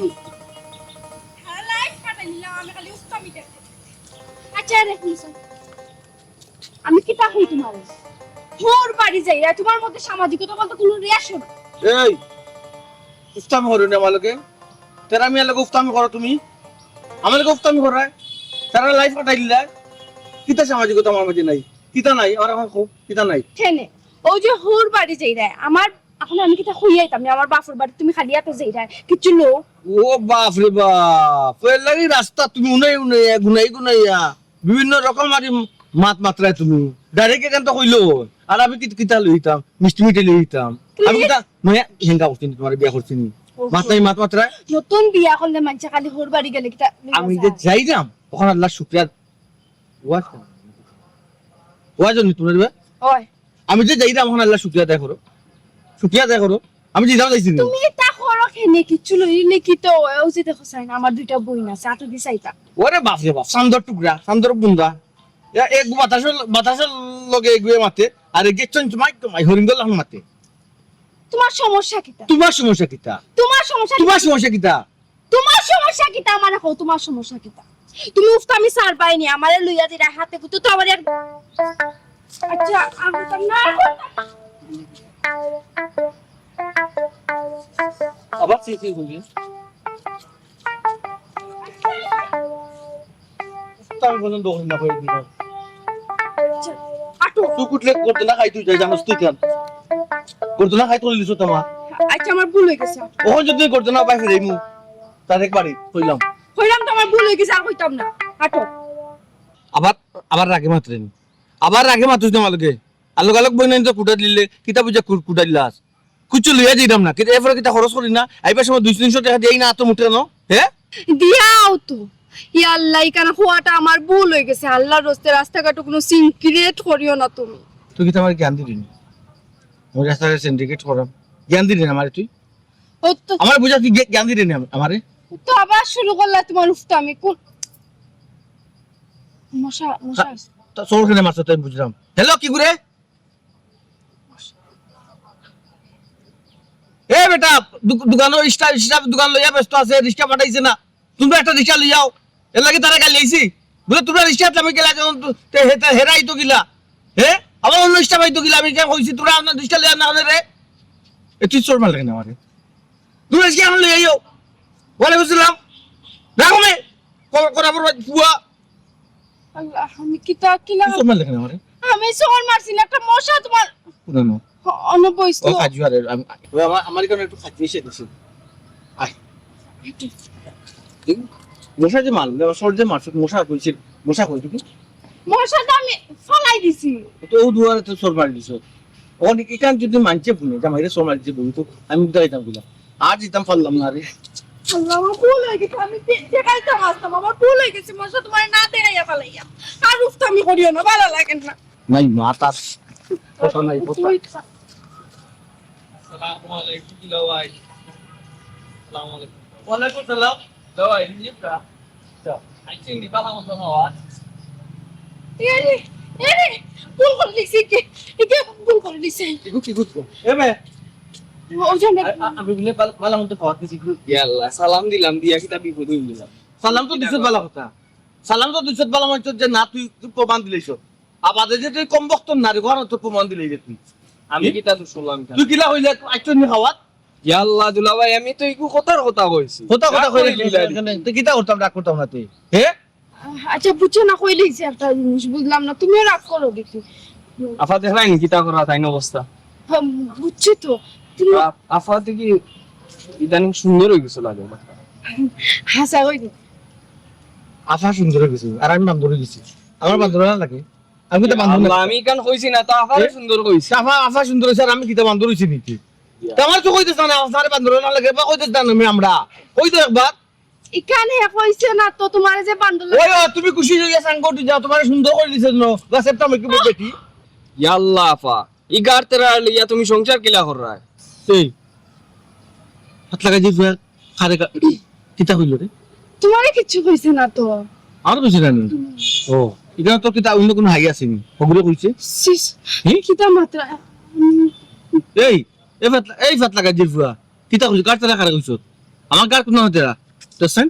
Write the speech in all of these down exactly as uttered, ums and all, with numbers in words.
সারা life কাটাই নিলাম আমি খালি উস্তামি দেখতে। আচ্ছা, রে, হুনছো? আমি কিতা কই তুমারে? হউর বাড়ি যাইরায়, তুমার মধ্যে সামাজিকতা বলতে কুনু রেশ নাই। এই, উস্তামি করো নি আমার লগে? তেরা মিয়ার লগে উস্তামি করো তুমি? আমার লগে উস্তামি কররায়? সারা life কাটাই দিলায়। কিতা সামাজিকতা আমার মাঝে নাই? কিতা নাই? আর অখন কও, কিতা নাই? কেনে? অউ যে হউর বাড়ি যাইরায়, আমার, অখন আমি কিতা কইয়া আইতাম নি, আমার বাফর বাড়ি তুমি খালি আতো যাইরায়, কিচ্ছু লও। ও বাফরে বাফ, এর লাগি রাস্তা তুমি উনাই উনাইয়া, গুনাই গুনাইয়া, বিভিন্ন রকম আর মাত মাতরায় তুমি। Direct এখান তো কইলো, আর আমি কিত-, কিতা লইতাম, মিষ্টি মিঠাই লইতাম। তুমি আমি কিতা নয়া হেঙ্গা করছি নি, তুমারে বিয়া করছি নি? ওহো। মাত নাই, মাত মাতরায়। নতুন বিয়া করলে মানষে খালি হউর বাড়ি গেলে কিতা লইয়া আমি যে যায়? যাইরাম, অখন আল্লাহর শুকরিয়া। ওয়াজ কেন? ওয়াজ নি তুমার বা? ওই। আমি যে যাইরাম, অখন আল্লাহর শুকরিয়া আদায় করো। শুকরিয়া আদায় করো। আমি যে যাও যাইছি নি। তুমি ইতা করো কেনে? কিচ্ছু লই লিখিত, অউ যে দেখো চাইন, আমার দুইটা বইন আছে, আতো দি চাইতা। ওরে বাফরে বাফ, চান্দর টুকরা, চান্দর বুন্দা। এ-, এক বাতাসর, বাতাসর লগে এগুয়ে মাতে, আর এগুয়ে চঞ্চ মাই কমাই, হরিঙ্গল লাখান মাতে। তুমার সমস্যা কিতা? তুমার সমস্যা কিতা? তুমার সমস্যা তুমার কিতা? সমস্যা কিতা? তুমার সমস্যা কিতা? আমারে কও, তুমার সমস্যা কিতা? তুমি উফতা আমি ছাড়বায় নি, আমারে লইয়া দিরা হাতে গুতো তো আমার এক-, আচ্ছা, আমি তো না করতাম। আবার সি সি কইবে। তো আমি বললাম, দোকান না করে দিলাম। আচ্ছা, আটো। তুই কুটলে করতে না খাই, তুই যাই জানোস তুই কেন? করতে না খাই, তুই লিসো তোমার। আচ্ছা, আমার ভুল অই গেছে। অখন যদি করতে না পাই, ফিরে আইমু। তার একবারই কইলাম। কইলাম তো আমার ভুল অই গেছে, আর কইতাম না। আটো। আবার, আবার রাগে মাতরে নি। আবার রাগে মাতুস না মালকে। আলোক আলোক বই নাই তো কুটা দিলে, কিতা বুঝা কু-, কুটা দিলাস? কুচু লইয়া দিতাম না, কিন্তু এরপরে কিতা খরচ করি না, আইবার সময় দুইশো তিনশো টেকা দিয়াই না, তো মুঠে ন, হে? দিয়াও তো। ইয়া আল্লাহ, ইখান কওয়াটা আমার ভুল অই গেছে। আল্লাহর রস্তে রাস্তাঘাটো কুনু সিনক্রিয়েট করিও না তুমি। তুই কিতা আমারে জ্ঞান দিলি নি? আমি রাস্তাঘাটে সিনক্রিয়েট করাম। জ্ঞান দিলি না আমারে তুই? ও তো আমারে বুঝা তুই জ্ঞা-, জ্ঞান দিলি না আমারে? তো আবার শুরু করলা তুমার উফতা আমি কোন মশা, মশা। তা, তা চোর কেনে মারছো তাই বুঝলাম। হ্যালো, কি করে? এ বেটা, দু-, দোকানো রিক্সা, রিক্সা দোকান লইয়া ব্যস্ত আছে, রিক্সা পাঠাইছে না। তুমরা একটা রিক্সা লইয়াও, এর লাগি তারা গালি আইছি। বুলে, তুমরা রিক্সা তুমি গেলা যখন তু-, তে হে-, তে হেরাই তো গিলা। হে? আবার অন্য রিক্সা পাইতো গিলা, আমি কেন কইছি, তুমরা আপনার রিক্সা লইয়া না হলে রে। এ তুই চোর মারলে কেনে আমারে? তুমরা রিক্সা এখন লইয়া আইও। ওয়ালাইকুম আসসালাম। রাখো মে। কল করা পড়বে, বুয়া। আল্লাহ, আমি কিতা কিলা? তুই চোর মারলে কেনে আমারে? আমি চোর মারছি না, একটা মশা তুমার পুরানো। অ-, অন্য বইস ও তো। কাজু আরে, আমি, ওই আমার, আমার এখানে একটু খাইতে এসে দিছি। আয়। দেখ, মশা যে মারল, সর যে মারছ, মশা কইছিল, মশা কই তুমি? মশা তো আমি ফালাই দিছি। তো ও দুয়ারে তো চোর মারি দিছ। অখন ইখান যদি মানষে হুনে, জামাইরে চোর মারি দিছে, বলি তো আমি উঠে যাইতাম কিলা। আর দিতাম পারলাম না রে। আল্লাহ, আমার ভুল অই গেছে, আমি দে-, দেখাইতাম আসতাম, আমার ভুল অই গেছে, মশা তুমারে না দেখাইয়া ফালাইয়া। আর উফতা আমি করিও না, ভালা লাগে না। নাই, মাতার কথা নাই, কথা। আসসালামু আলাইকুম, দুলা ভাই। আসসালামু আলাইকুম। ওয়ালাইকুম সালাম। দুলা ভাই, জি, কা? আচ্ছা, আইছেন নি, বালা মতো না, ওয়া? এরে, এরে, ভুল করে দিছি, কে, কে ভুল করে দিছে? কি গো, কি গো? এ বে। ও, ওই যে আমরা আ-, আ-, আমি বলে বালা, বালা মতো খাওয়াত দিছি, কি গো? ইয়া আল্লাহ, সালাম দিলাম, দিয়া কিতা বিপদ অইল? সালাম তো দিছত বালা কথা। সালাম তো দিছত বালা মতো যে না, তুই, তুই প্রমাণ দিলাইছ। আবার যে তুই কম বক্ত নারী ঘর তো প্রমাণ দিলে যে তুই। আমি এ? কিতা দোষ করলাম? তুই কিলা কইলে আইছস নি খাওয়াত? ইয়া আল্লাহ দুলা ভাই, আমি তো ইগু কথার কথা কইছি। কথা, কথা রাগ কইলে করিস না। তুই কিতা করতাম, রাগ করতাম না তুই? হে? আচ্ছা, বুঝছো না, কইলে যে একটা জিনিস বুঝলাম না, তুমিও রাগ করো দেখি। আফা দেখরায় নি কিতা করা তাইন অবস্থা? হ্যাঁ, বুঝছি তো। তুমি আ-, আফা দেখি ইদানিং সুন্দর অই গেছো লাগে। হাছা কই নি? আফা সুন্দর অই গেছে, আর আমি বান্দর অই গেছি। আমার বান্দর না লাগে। আমি তো বান্দর না। আল্লাহ, আমি ইখান কইছি না, তো আফারে এ? সুন্দর কইছি। আফা, আফা সুন্দর অইছে, আর আমি কিতা বান্দর অইছি নি? ইয়া। তো আমার তো কইতেছ না, আফারে বান্দর না লাগে, বা কইতেছ না আমি আমরা। কই তো একবার। ইখান হে কইছে না তো, তুমারে যে বান্দর লাগে। ওই, ও, তুমি খুশি অইয়া সাঙ্গ উঠি যাও, তুমারে সুন্দর করি দিছে না, গাছের টামে কি বেটি? ইয়া আল্লাহ, আফা, ই গার তেরা লইয়া তুমি সংসার কিলা কররায়? এই, হাত লাগাই দি, কারে কা-, কিতা কইল রে? তুমারে কিচ্ছু কইছে না তো। আর কইছে না নি? ও, ইখান তো কিতা অন্য কুনু হাই আছে নি? হগুরে কইছে? সিস, হি? কিতা মাতরা? এই, এই ফাত, এই ফাত লাগা জিরফুয়া। কিতা কইছ? কার তারা কারে কইছ? আমার গার কোন হইতে রা? দেখছেন?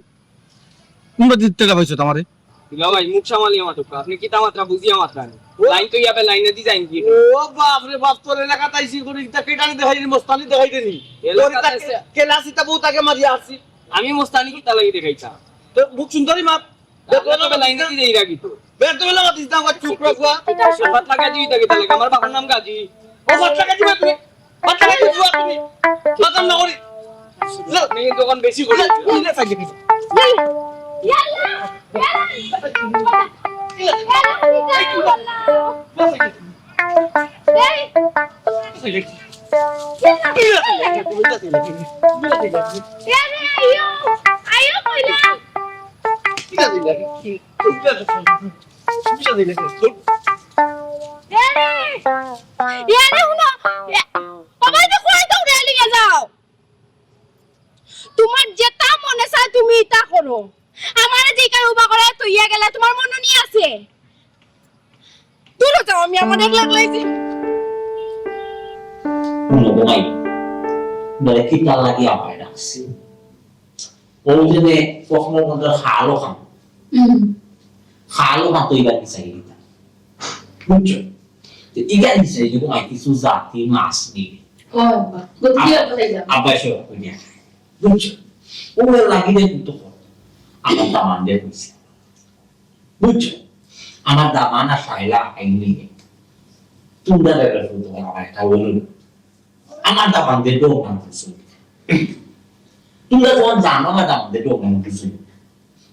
কোন বাড়িতে টেকা পাইছো আমারে? দুলাভাই, মুখ সামালিয়া মাতউক্কা। আপনে কিতা মাতরা বুঝিয়া মাতরা নি। লাইন তো ইয়াবে লাইনে দি যাইন কি? ও বাপ রে বাপ, তোর এলাকাত আইছি করি, ইতা কেটারে দেখাই নি, মস্তানি দেখাই দেনি। এলাকাত আইছে। কেলাসিতা বহুত আগে মারিয়া আসি। আমি মস্তানি কিতা লাগি দেখাইতাম? তো মুখ সুন্দরী মাত। লাইনে দি যাই রাখি তো। বের তো বেলা মাতিস না, আমার চুপ রাখুয়া। ভাত লাগা দিবি তাকে তাহলে, আমার বাবার নাম গাজী। ও ভাত লাগা দিবা তুমি? ভাত লাগা দিবা তুমি? মাতাম না করি। আপনি কিন্তু এখন বেশি করে। তোমার যেটা মনে চায় তুমি ইতা করো। আমারে যে কারো উবা করে তইয়া গেলে তোমার মনো নি আছে? দূর যাও, আমি আমার একলা একলাই যাই। হুনো গো মাই, বলে কিতা লাগি আমায় ডাকছি? ও যে নে, কখনো মধ্যে খালো খান। হুম। খালো খান তো এবার কি চাই দিতা। বুঝছো? তো এবার কি চাই, যখন আর কিছু জাতি মাছ নিবে। ও আব্বা, গতি আব্বা, আব্বা খাই যাবে। আব্বা সব করিয়া খায়। বুঝছো? ও লাগি রে কিন্তু আমার দামান দিয়ে বুঝছে। বুঝছো? আমার দামান আর শাইলা আইনি। তোমরা বেটা শুধু আমার একটা বলুন। আমার দামান দিয়ে ডোক আনতেছে। তোমরা যখন জানো আমার দামান দিয়ে ডোক আনতেছে,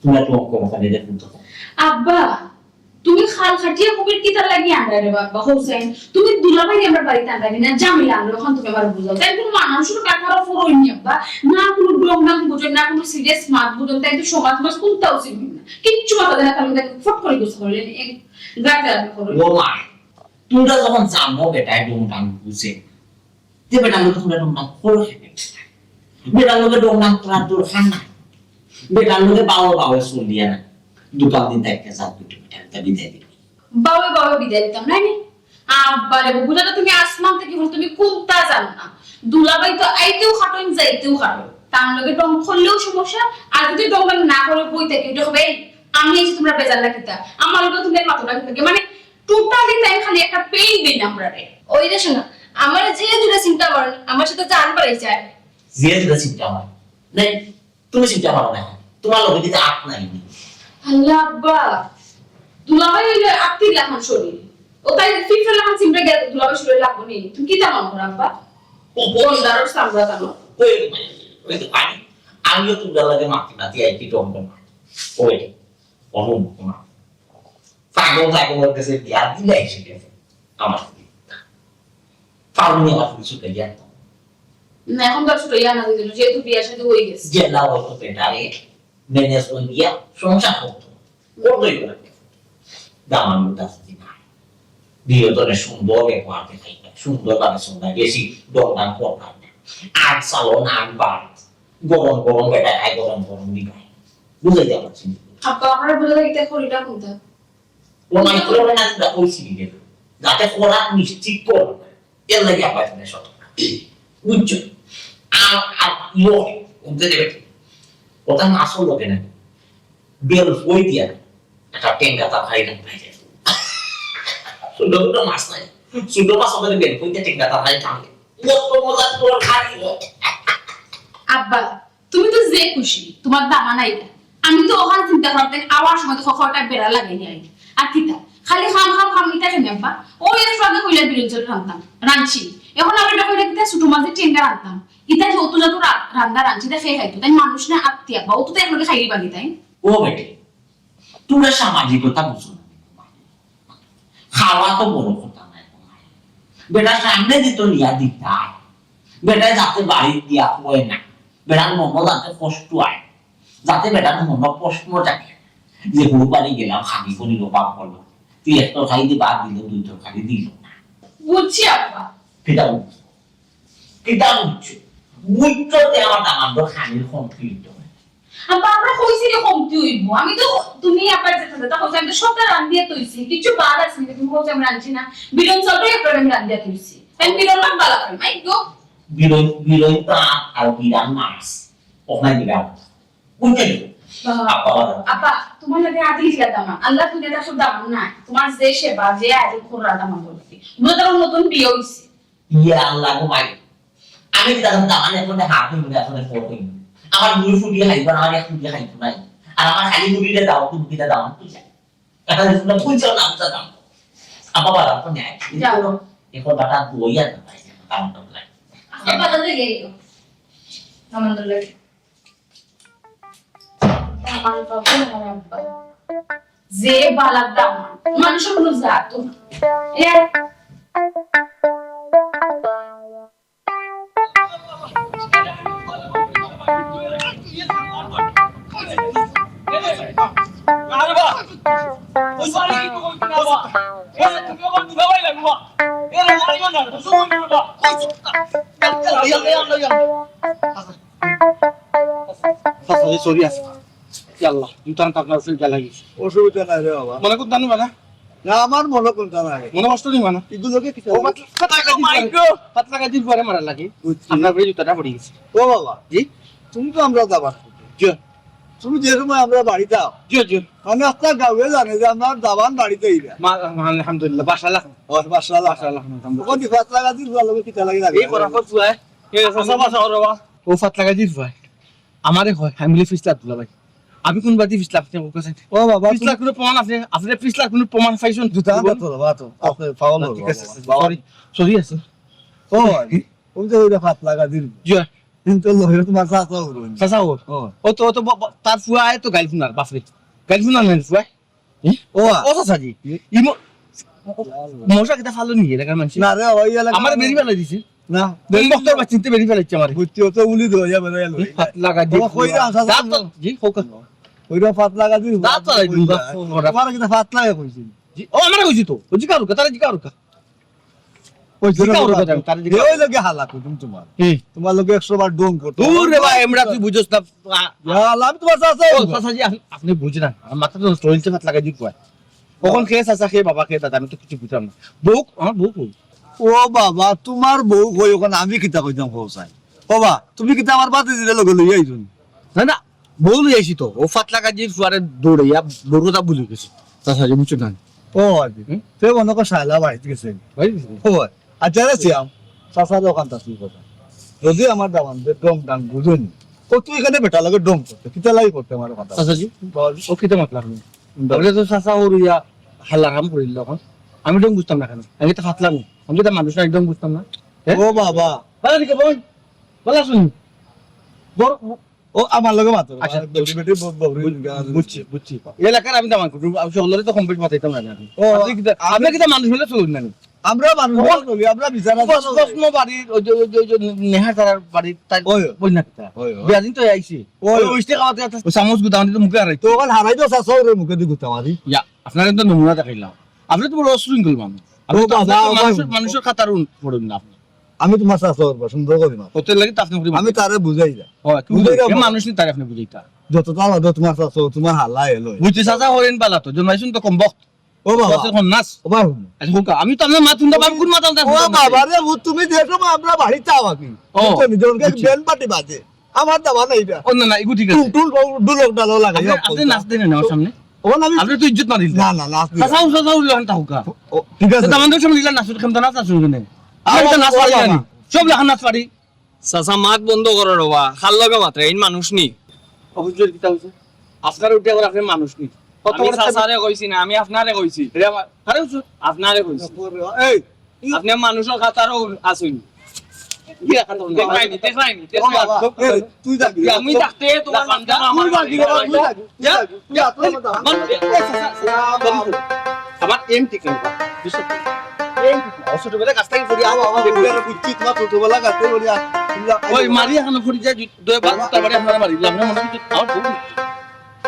তোমরা তো অঙ্ক মাথা দিয়ে দেখুন তো। আব্বা, তুমি খাল খাটিয়া কবির কিতার লাগি আনরা রে বাবা, হোসেন? তুমি দুলাভাই আমরা বাড়িত আনরা নি না, ঝামেলা আনরা, ওখান তুমি আবার বুঝাও। তাই কোনো মানুষের কাকারও ফোরই নি আব্বা, না কোনো ডোক নাম বুঝো, না কোনো সিরিয়াস মাত বুঝো, তাই তো সমাজ মাস কোনটাও চিনি না। কিচ্ছু মাথা দেয় না, তাহলে দেখো ফট করে গুছা করলেন, এক গাতে আপনি করলেন। ও মা, তোমরা যখন জানো বেটায় ডোক নাম বুঝে, যে বেটার লগে তোমরা ডোক নাম করো কেনে? বেটার লগে ডোক নাম করার দরকার নাই। বেটার লগে বাও বাও চলিয়া না। দোকান দিন দেখতে যাও দুটো বেটা, তা বিদায় দিবে। বাওয়ে বাওয়ে বিদায় দিতাম, নায় নি? আব্বারে, বুঝা তো তুমি আসমান থেকে বলো, তুমি কোনটা জানো না? দুলাভাই তো আইতেও খাটইন, যাইতেও খাটইন। তার লগে ডং করলেও সমস্যা, আর যদি ডং না করে বই থেকে, এটা হবে, "এই, আমি এসে তোমরা বেজার না কিতা? আমার লগে তুমি মাথা না কিতা?" মানে, টোটালি তাই খালি একটা পেইন দেই না আমরা রে। ওই যে শোনো, আমার যে দূরে চিন্তা করেন, আমার সাথে জান পারে যায়। যে দূরে চিন্তা হয়। নাই, তুমি চিন্তা করো না, তোমার লগে দিতে আপ নাই। আল্লাহ আব্বা, দুলাভাই হইলে আত্তির লাখান শরীর। ও তাই ফিফের লাখান চিমটা গেল, দুলাভাই শরীর লাগবো নি। তুমি কিতা মনে করো আব্বা? ও, ও। বন্দারর সামরা তানো। ওই, ওই তো পানি। আমিও তোমরা লাগে মাতি মাতি আই কি টম টম। ওই, অহম না। পাগল পাগল ওর কাছে বিয়া দিলে এসে গেছে। আমার ফার্মে আমার কিছু গেলে না, এখন তো আর ছোট ইয়া না দিল, যেহেতু বিয়া শাদী হয়ে গেছে। যে না হয়তো বেটারে ম্যানেজ করে দিয়া সংসার করতো, করতোই করে। দামান দাস দিনা। বিয়ে তো অনেক সুন্দর ব্যবহার দেখাই, সুন্দর ভাবে সুন্দর, বেশি দরদাম করতাম না। আগ সালন, আগ বাদ, গরম গরম বেটা খায়, গরম গরম দিবাই। বুঝাইতে পারছি না। আব্বা, আমরা বুঝে থাকি, তাই করিটা কোনটা? ও নাই করে না, আমরা কইছি কি রে? যাতে করার নিশ্চিত করো না। এর লাগি আবার এখানে শত। বুঝছো? আর, আর ইয়ে, ওদের দেবে কি? ওটা মাছও লোকে না। বেল ফই দিয়া একটা টেঙ্গা তার ভাই রাখতে হয়। ছোট ছোট মাছ নাই। ছোট মাছ ওদের বেল ফই দিয়া টেঙ্গা তার ভাই টানলে। কত মজা তোর খালি। আব্বা, তুমি তো যে খুশি, তোমার দামান আইলা। আমি তো ওখান চিন্তা করতে আওয়ার সময় তো খখরটা বেড়া লাগাই নি আই। আর কিতা? খালি খাম খাম খাম নিতে কেন আব্বা? ও একটু আগে কইলা বিরুল চুরি রান্তাম। রাঁধছি। এখন আবার এটা কইলা কিতা ছোট মাঝে টেঙ্গা রান্তাম। ইতা যে অত যত রা-, রান্দা রাঁধছি, তা খেয়ে খাইতো। তাই মানুষ না আত্তি আব্বা, অত তো একলগে খাইলি বাকি তাই। ও বেটি, তোমরা সামাজিকতা বুঝো না। খাওয়া তো বড় কথা নাই। বেটা সামনে দিত নিয়া দিতা। বেটা যাতে বাড়ি দিয়া হয় না। বেটার মনো যাতে কষ্ট হয়। যাতে বেটার মনো প্রশ্ন জাগে। যে বউ বাড়ি গেলাম, খালি করি লোক বাপ করলো। তুই এক তরকারি দি বাদ দিল, দুই তরকারি দিল না। বুঝছি আব্বা। কিতা বুঝছো? কিতা বুঝছো? বুঝছো যে আমার দামান্দর খানির কমতি হইতো না। আব্বা, আমরা কইছি রে কমতি হইব। আমি তো, তুমি আবার যেটা যেটা কইছো, আমি তো সবটা রান্ধিয়া তৈছি। কিছু বাদ আছে নাকি? তুমি কইছো আমি রাঁধছি না। বিরন চলবে, একটা আমি রান্ধিয়া তৈছি। আমি বিরন মাছ বালা পাই, মাই গো। বিরন, বিরন তো আর, আর বিরান মাছ। ওখানে দিলাম। কোনটা দিবে? বাবা। আপা, বাবা। আপা, তোমার লাগে আদি গেছিলা দামান। আল্লাহ তুমি এটা সব দামান নাই। তোমার যে সেবা, যে আয়োজন করলা দামান বলতে। বুঝতে পারো নতুন বিয়ে হইছে। ইয়া আল্লাহ গো মাই। আমি তো তখন দামান এখন হাত হইব না, এখন ফোন হইব। আমার দুই ফুটি খাইব না, আমার এক ফুটি খাইব নাই। আর আমার খালি ফুটিটা দাও, তুমি কিটা দামান কইলা। এখন তোমরা বুঝছো না, বুঝা দাম। আপা বাবা তো নেয়। যাও। এখন বাটা বইয়া না পাই, দাম তো লাগে। আচ্ছা, বাজারে গিয়ে দিও। দামান তো লাগে। দামান পাবো না, আমার আব্বা। যে বালা দামান, মানুষের কোনো জাত তো না। এ। চাচা, এই sorry আছে। ইয়া আল্লাহ, দুইটা আনতে আপনার ফিল্ডে লাগিয়েছে। অসুবিধা নাই রে বাবা। মনে করতে আনবা না? না, আমার মনে কোনটা নাই। মনে কষ্ট নিবা না? এগুলোকে কি ও, চালাবে? পাতলা, পাতলা কাজির মাইক্রো। পরে, পাতলা কাজির পরে মারা লাগে। বুঝছি। আপনার উপরে জুতাটা পড়ে গেছে। ও বাবা, জি? তুমি তো আমরা দাবার। জি। তুমি যে সময় আমরা বাড়িতে আও, জি, জি। মানে আপনার গাঁয়ে জানে যে আমার দাবান বাড়িতে আইবা। মা-, মা-, আলহামদুলিল্লাহ, বাসালা। ও, বাসালা। বাসালা, আলহামদুলিল্লাহ। ওখানে পাতলা কাজির ভালো কি চালাকি লাগে? এই বরাবর চুয়ায়। এ, চাচা, বাসা ওর বাবা। ও পাতলা কাজির ভাই। আমারে কয়, আমি বলি, "ফিছলা দুলাভাই।" আমি কোন বাড়িতে ফিছলা আপনি আমার কাছে? ও বাবা, ফিছলার তুমি কোনো প্রমাণ আছে? আপনি ফিছলার কোনো প্রমাণ পাইছেন? জুতা আনতে তো বাবা তো, আপনি পাওয়া না, ঠিক আছে, বাবা। Sorry, sorry আছে। ও, ওই যে ওইটা পাতলা কাজির। জি। কিন্তু লগে তোমার চাচা ওর। চাচা ওর? ও। ও তো, ও তো ব-, ব-, তার ফুয়া আয় তো গাইল ফুনার, বাপরে। গাইল ফুনার নাইল ফুয়া? ও, ও চাচাজি, ই ম-, মশা কিতা ফালো নি এলাকার মানুষ? না রে, ওই এলাকার আমার মানুষ। বেরি ফালাই দিছে। না, কোন বেরি বক্তর না। বাচ্চিনতে বেরি ফালাইছে আমারে। বুঝছি, ও তো উলি ধরে যাবে, রয়ে লই। ফাতলা গাজি। ও, কই রে, আচ্ছা, দাঁত আচ্ছা। তো, জি, হোক। ওইটা ফাতলা গাজি, দাঁত ফালাই দিন, ওই বাপ, যায়। ওরা। তোমার কিতা ফাতলা হয়ে কইছিল? জি, ও, আমারে কইছি তো। ও, জিকারুকা, তারা জিকারুকা। ওই যে জিকাও লোকে রে বাবা, তারে জিকাও। ওই লোকে হালা করতাম তোমার। হুম। তোমার লোকে একশো বার ডং করতো। দূর রে ভাই, আমরা তুই বুঝছ না। ইয়া আল্লাহ, আমি তোমার চাচা ও, হইবো। চাচাজি, আপনি, আপনি বুঝেন না। আমার মাথা তো নষ্ট হইছে, ফাতলা গাজি কয়। কখন খেয়ে চাচা, খেয়ে বাবা, খেয়ে দাদা, আমি তো কিছু বুঝলাম না। বউ, আমার বউ কই? ও বাবা, তোমার বউ কই? ওখানে আমি কিতা কইতাম, কও চাই। ও বা, তুমি কিতা আমার বাতি দিলে লগে লইয়া আইছো নি? না, না, বউ লই আইছি তো। ও ফাতলা গাজির ফুয়ারে দৌড়াইয়া বউর কথা ভুলি গেছে। চাচাজি, বুঝছো না? ও, আর কি। হুম? তে মনে কর শালা বাড়িতে গেছে। বাড়িতে গেছে? ও, আচ্ছা রে সিয়াম, চাচা দোকান তাসি কথা। যদি আমার দামান যে ডং ডাং বুঝুন, ও তুই এখানে বেটা লাগে ডং করতে, কিতা লাগি করতে আমার কথা? চাচাজি, বল। ও কিতা মাতলা আপনি? বল। আপনি তো চাচা ওর ইয়া হালা কাম করিল এখন। আমি ডং বুঝতাম না কেন? আমি তো ফাতলা নি। আমি তো মানুষ না, একদম বুঝতাম না। হ্যাঁ? ও বাবা। ভালো দিকে বল। ভালো শুনি। বড় ও আমার লগে মাতো। আচ্ছা, বেটি, বেটি, ব-, ব-, বুঝ-, বুঝছি, বুঝছি। এই এলাকার আমি দামান করব, আমি সকলরে তো কম বেশি মাতাইতাম না আমি। ও, আপনি কিতা, আমি আপনি কিতা মানুষ হলে চলুন না আমি। আমরা মানুষ হলে চলি, আমরা বিচার আছে। প্রশ্ন বাড়ির, ওই যে, ওই যে, ওই যে নেহার তারার বাড়ির, তাই ওই। বই না কিতা? ওই, ওই। বিয়াদিন তো আইছি। ওই। ওই, ওই স্টেক আমাদের কাছে ওই চামচ গুদাম দিতে মুখে হারাই। তো ওখানে হারাই তো চাচা ওরে মুখে দি গুতা মারি। ইয়া, আপনারা তো নমুনা দেখাইলাম। আপনি তো বড় অশৃঙ্খল মানুষ। আপনি ও তো, বাবা, আপনি তো ও মানুষের, বাবা। মানুষের খাতার উন-, পড়েন না আপনি। আমি তোমার চাচা ওর সুন্দর করি মাত। ওতে লাগি তো আপনি করি আমি মাত। তারে বুঝাই যা। ও, কি বুঝাই বুঝাই? যা এ বাবা। মানুষ নি তারে আপনি বুঝাইতা। যত তো আমার, তোমার চাচা, তোমার হালা এলো। বুঝছি, চাচা হরেন বালা তো, জন্মাইছুন তো কম বক্ত। ও বাবা। চাচা এখন নাচ। ও বাবা। আচ্ছা, হোক, আমি তো আপনার মাত শুনতে পারবো, কোন মাত আনতে ও আসলে? বাবা রে, ও তুমি যে সময় আমরা বাড়িতে আও আর কি। ও, বুঝছো নি? যখন বুঝছি। ব্যান্ড পার্টি বাজে, আমার দাবা নাই এটা। ও না, না, এগু ঠিক আছে। টুল, টুল, ঢোলক ঢালো লাগাই, আপনি, সব আপনি করতে। নাচ দেন না আমার সামনে। ওখানে আমি আপনি তো ইজ্জত মারিল। না, না, নাচ দিবা। চাচা, চাচা, উল্লেখ না হোক। ও, ঠিক আছে। তো আমাদের সব লিলা নাচ, খেমতা নাচ, নাচ শুনবে না। আর আমরা এটা নাচ ও পারি বাবা। জানি। সব লেখা নাচ পারি। চাচা, মাত বন্ধ করো রে বা। কার লগে মাতরা, ইন মানুষ নি। অবশ্যই কিতা হইছে? আপনার উঠে আবার আপনি মানুষ নি। কত আমি বড় চাচারে কইছি না, আমি আপনারে কইছি। রে আমার, আরে হুজুর। আপনারে কইছি। এই, আপনি মানুষের খাতারও আছইন। দেখলাইনি, দেখলাইনি, ও বাবা, দেখলাইনি। এই, তুই যাবি। আমি থাকতে তোমার মাথা তুই যাবি রে বাবা, তুই যাবি, তুই যা, যাবি, তুই যা, তুই যা। মানুষ, এ, চাচা, চাচা, আমার এম ঠিক নাই। এম ঠিক নাই। ও ছোটবেলা গাছ থাকি পড়ি, আ, বাবা, বাবা, বুঝছি, তোমার ছোটবেলা গাছ থাকি পড়ি, আ, ওই মারি এখন পড়ি যায়, দুই বার তারপরে আপনারা মারি, আমরা মনে হচ্ছে আমার বউ।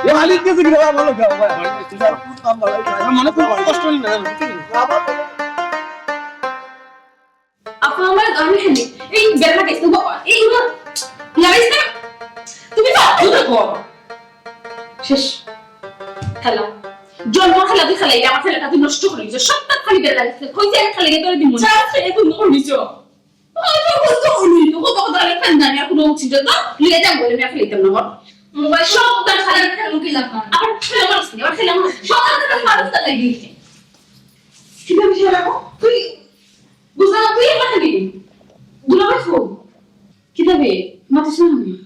এ মালিক গেছে কি রে বাবা, বলো, বাবা, আমার মনে কোনো কষ্ট নেই, না, না, না। আপা, আমার গান শুনি। এই বেলা গেছে, বাবা, এই না, লাগাইছ না? তুমি তো আছো তো গো। শেষ। খেলা। জন্ম খেলা তুই খেলাই, আমার খেলাটা তুই নষ্ট করে দিছ। সবটা খালি বেলা গেছে। কই যে আমি খেলে গিয়ে তোরে দিমু না। চা খেয়ে তুমি করে দিছ। অত কত উনি তো কত কথা বলে ফেন জানি আর কোনো উচিত তো লিয়ে যাম বলে আমি আর খেলাইতাম না বল। মোবাইল সব তার খালি খেলো কি লাভ? আবার খেলা মারছ নি, আবার খেলা মারছ। সব তার খালি মারছ তার লাগি। কিতা বিষয় রাখো? তুই বুঝলা না, তুই এখানে নেই। দুলাভাই ফোন। কিতা বে? মাতিস না কেনে?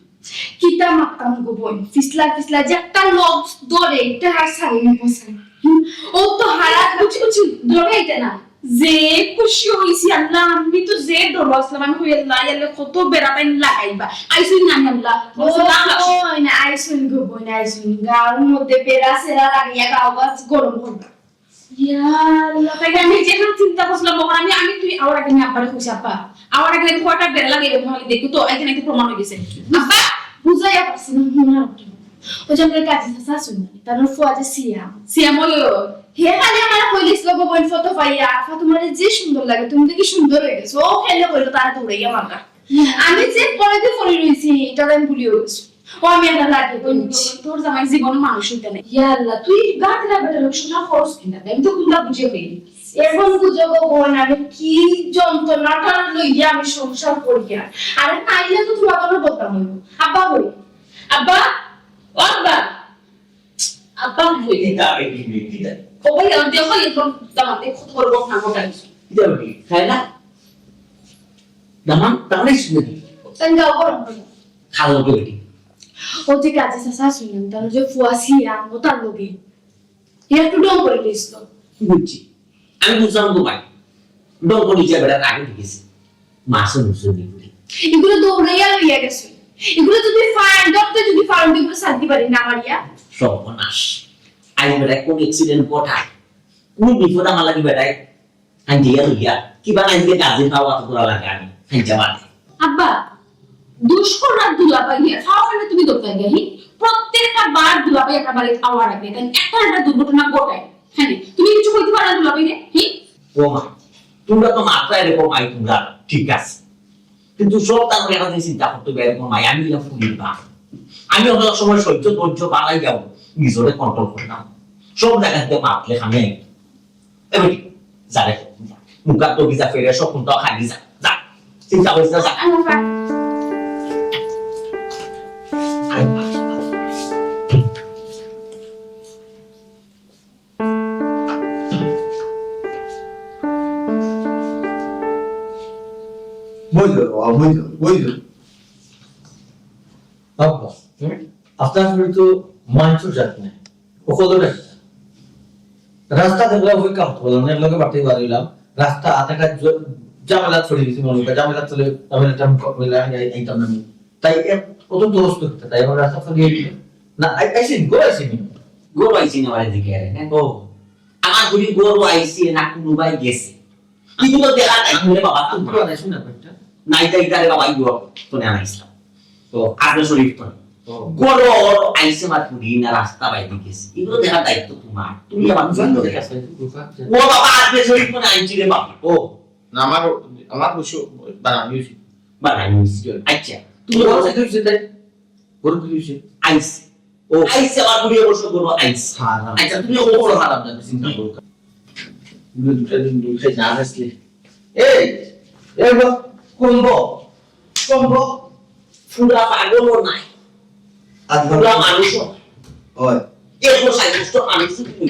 কিতা মাততাম গো বইন? ফিসলা ফিসলা যে একটা লগ ধরে, এটা আর সারি নি বসাই। হুম, ও তো হারা কুচি কুচি ধরে এটা না। যে খুশি হইছি আল্লাহ, আমি তো যে ডর আসলাম, আমি কই আল্লাহ, ইয়াল্লা কত বেড়া তাই লাগাইবা। আইসুন না আল্লাহ। ও বলছে, "না, না।" বইন, আইসুন গো বইন, আইসুন। গাঁর মধ্যে বেড়া সেরা লাগাইয়া গাঁও গাছ গরম করবা। ইয়া আল্লাহ, তাই আমি যেখানে চিন্তা করছিলাম, তখন আমি, আমি তুই আওয়ার আগে আমি আব্বারে কইছি, "আব্বা, আওয়ার আগে আমি কয়টা বেড়া লাগাই, আমি দেখি তো, এখানে একটা প্রমাণ হয়ে গেছে।" আব্বা, বুঝাইয়া পারছি না, মনে রাখো। ওই যে আমরা কাজী চাচা আছইন না, তার ফুয়া যে সিয়াম। সিয়াম ওই, ওই, ওই। হে খালি আমার কইলিস, "গো বইন, ফটো পাইয়া, আফা তোমারে যে সুন্দর লাগে, তুমি দেখি সুন্দর হয়ে গেছো।" ও খেলে কইলো, "তারা দৌড়াইয়া মারবা।" আমি যে পরে দিয়ে পড়ে রইছি, এটা আমি ভুলিও গেছি। ও আমি একটা লাগে কই নিচ্ছি। তোর জামাই জীবনে মানুষ হইতে নেই। ইয়া আল্লাহ, তুই গাধা বেটার লোক শুনা খরচ কিনা? আমি তো কোনটা বুঝে হই। এখন বুঝো গো বইন, আমি কি যন্ত্রণাটা লইয়া আমি সংসার করিয়া। আরে তাইলে তো তোমার কোনো বদনাম হইব। আব্বা বই, আব্বা, ও আব্বা, আব্বা বই। কিতা রে, কি রে, কিতা? ও বই, আমি দেখো এখন দামাতে কত বড় বদনাম ঘটাইছি। কিতা রে, খায় না? দামান, দামান এই শুনে দি। তাই যাও, করো, করো। খালো তো বেটি। ও যে কাজী চাচা শুনলাম, তার যে ফুয়া সিয়াম, ও তার লগে। এ একটু ঢং করে দিস তো। কি বুঝছি? আমি বুঝলাম তো ভাই। ঢং করে যে বেটা আগে দেখেছি। মাসে মুসে দিয়ে। এগুলো দৌড়াইয়া লইয়া গেছে। এগুলো যদি ফান, ডক্টর যদি ফান, এগুলো শান্তি পারি না মারিয়া। সর্বনাশ। আজ বেটা কোন অ্যাক্সিডেন্ট ঘটায়? কোন বিপদ আমার লাগি বেটায়? আইন দিয়া লইয়া, কিবা আইন দিয়া গাজে পাওয়া তো করা লাগে আমি, আইন যাওয়া নেই। আব্বা, দুষ্কর আর দুলাভাই নিয়ে খাওয়া মানে তুমি দোকান গিয়ে, হি? প্রত্যেকটা বার দুলাভাই একটা বাড়ি খাওয়া রাখবে, তাই একটা একটা দুর্ঘটনা ঘটায়। হ্যাঁ, তুমি কিছু কইতে পারো না দুলাভাই রে, হি? ও মা, তোমরা তো মাত্রা এরকম আই তোমরা, ঠিক আছে। কিন্তু সব তার এখন যে চিন্তা করতে হবে এরকম আই, আমি গেলাম ফুলির বাপ। আমি অনেক সময় সহ্য ধৈর্য বাড়াই যাবো, নিজরে কন্ট্রোল করতাম। সব জায়গাতে মাতলে খামে এ বেটি, যা রে, যা। মুখা তো ভিজা ফেরে, সব কোনটা খালি যা, যা। চিন্তা করিস না, যা। বইল, বাবা, বইল, বইল। বাবা, হুম? আপনার শরীর তো মাংস জাত নেই। ও কতটা রাস্তা দেখলে ওই কাম করলাম, এর লগে বাড়তে পারিলাম। রাস্তা আধাটা জ-, ঝামেলা ছড়িয়ে দিছি, মনে হয় ঝামেলা চলে, ঝামেলাটা আমি ক-, বলে আমি এই, এইটা আমি। তাই এ-, কত দোষ করতে, তাই আমার রাস্তা তো দিয়ে দিল। না, আই, আইসি, গো আইসি নি। গরু আইছি না বাড়ি থেকে, হ্যাঁ? ও। আমার ঘুরি গরু আইছি না, কোনো ভাই গেছে। এগুলো দেখা নাই, ওরে বাবা, তুমি তো আনাইছো না একটা? নাই, তাই তারে বাবা, ইগুলো তো নেওয়া নাইছিলাম। ও। আজকে শরীর তো। ও। গরু আইছে, আমার ঘুরি না, রাস্তা বাইরে গেছে। এগুলো দেখার দায়িত্ব তোমার। তুমি আমার বুঝলাম তো, ঠিক আছে, বুঝলাম। ও বাবা, আজকে শরীর তো আনছি রে বাবা। ও। না, আমার, আমার অবশ্য বানানি হয়েছে। বানানি হয়েছে। আচ্ছা, তুমি বলো, বলো। কি হয়েছে তাই? গরু কি হয়েছে? আইস। ও। আইস, আমার ঘুরি অবশ্য গরু আইস। হারাম। আচ্ছা, তুমি ও বড় হারাম না, চিন্তা করো। তুমি দুটা দিন দুধ খাই না আসলে। এই, এই গো, কমবো, কমবো। পুরা পাগলও নাই। আর পুরা মানুষও নাই। ওই। এত সাব্যস্ত মানুষ তুমি।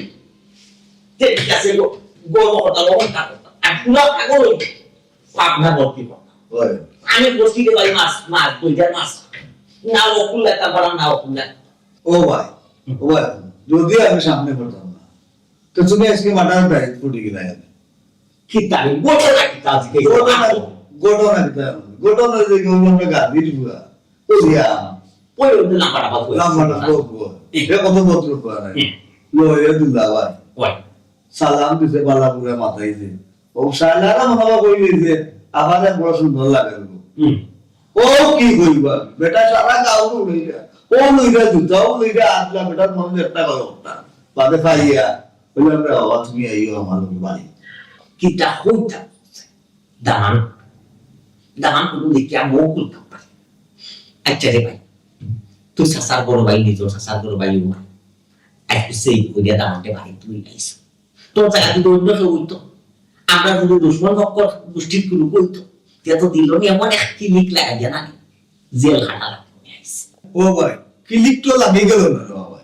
তে ঠিক আছে গো, গরু কথা বলো, কথা বলো। আর পুরা পাগল হইবে। পাবনা ভর্তি কথা। ওই। আমি বসি রে ভাই মাছ, মাছ, দুইটা মাছ। না ও কুল্লা তা পারা, না ও কুল্লা। ও ভাই, ও ভাই, যদি আমি সামনে পড়তাম না, তো তুমি আজকে মাঠান দায়িত্ব পড়ে গেলে। কি তাই? ঘটনা কি তা আজকে? ঘটনা, ঘটনা কি তা? ঘটনা যে কেউ আমরা গাভীর বুয়া। ওই ইয়া। ওই ওই লাম্বা লাম্বা বুয়া। লাম্বা লাম্বা বুয়া। হুম। এ কত ভদ্র বুয়া নাই। হুম। লয়ে দুলা ভাই। ওই। সালাম দিছে বালা বুড়া মাথায় যে। ও শালারা মনে হয় কই যে, "আমারে বড় সুন্দর লাগে গো।" হুম। ও কি কইবা? বেটা সারা গাঁও লইরা। ও লইরা জুতাও লইরা, আদলা বেটার মনে একটা কথা। বাদে পাইয়া, বললাম, "রে বাবা, তুমি আইও আমার লগে বাড়ি।" কিতা কইতা? দামান, দামান কোনো দেখিয়া মুখ খুলতাম পারে। আচ্ছা রে ভাই, তুই চাচার বড় ভাই, নিজের চাচার বড় ভাই, ও আজকে সেই করিয়া দামানকে বাড়ি তুই আইস। তোর জায়গা তুই অন্য কেউ হইতো। আমরা যদি দুশ্মন মক্কর গোষ্ঠীর কোনো হইতো, তে তো দিল নি, এমন এক কিলিক লাগাইয়া না, জেল খাটা লাগবো নি আইছে। ও ভাই, কিলিক তো লাগি গেল না রে বাবা।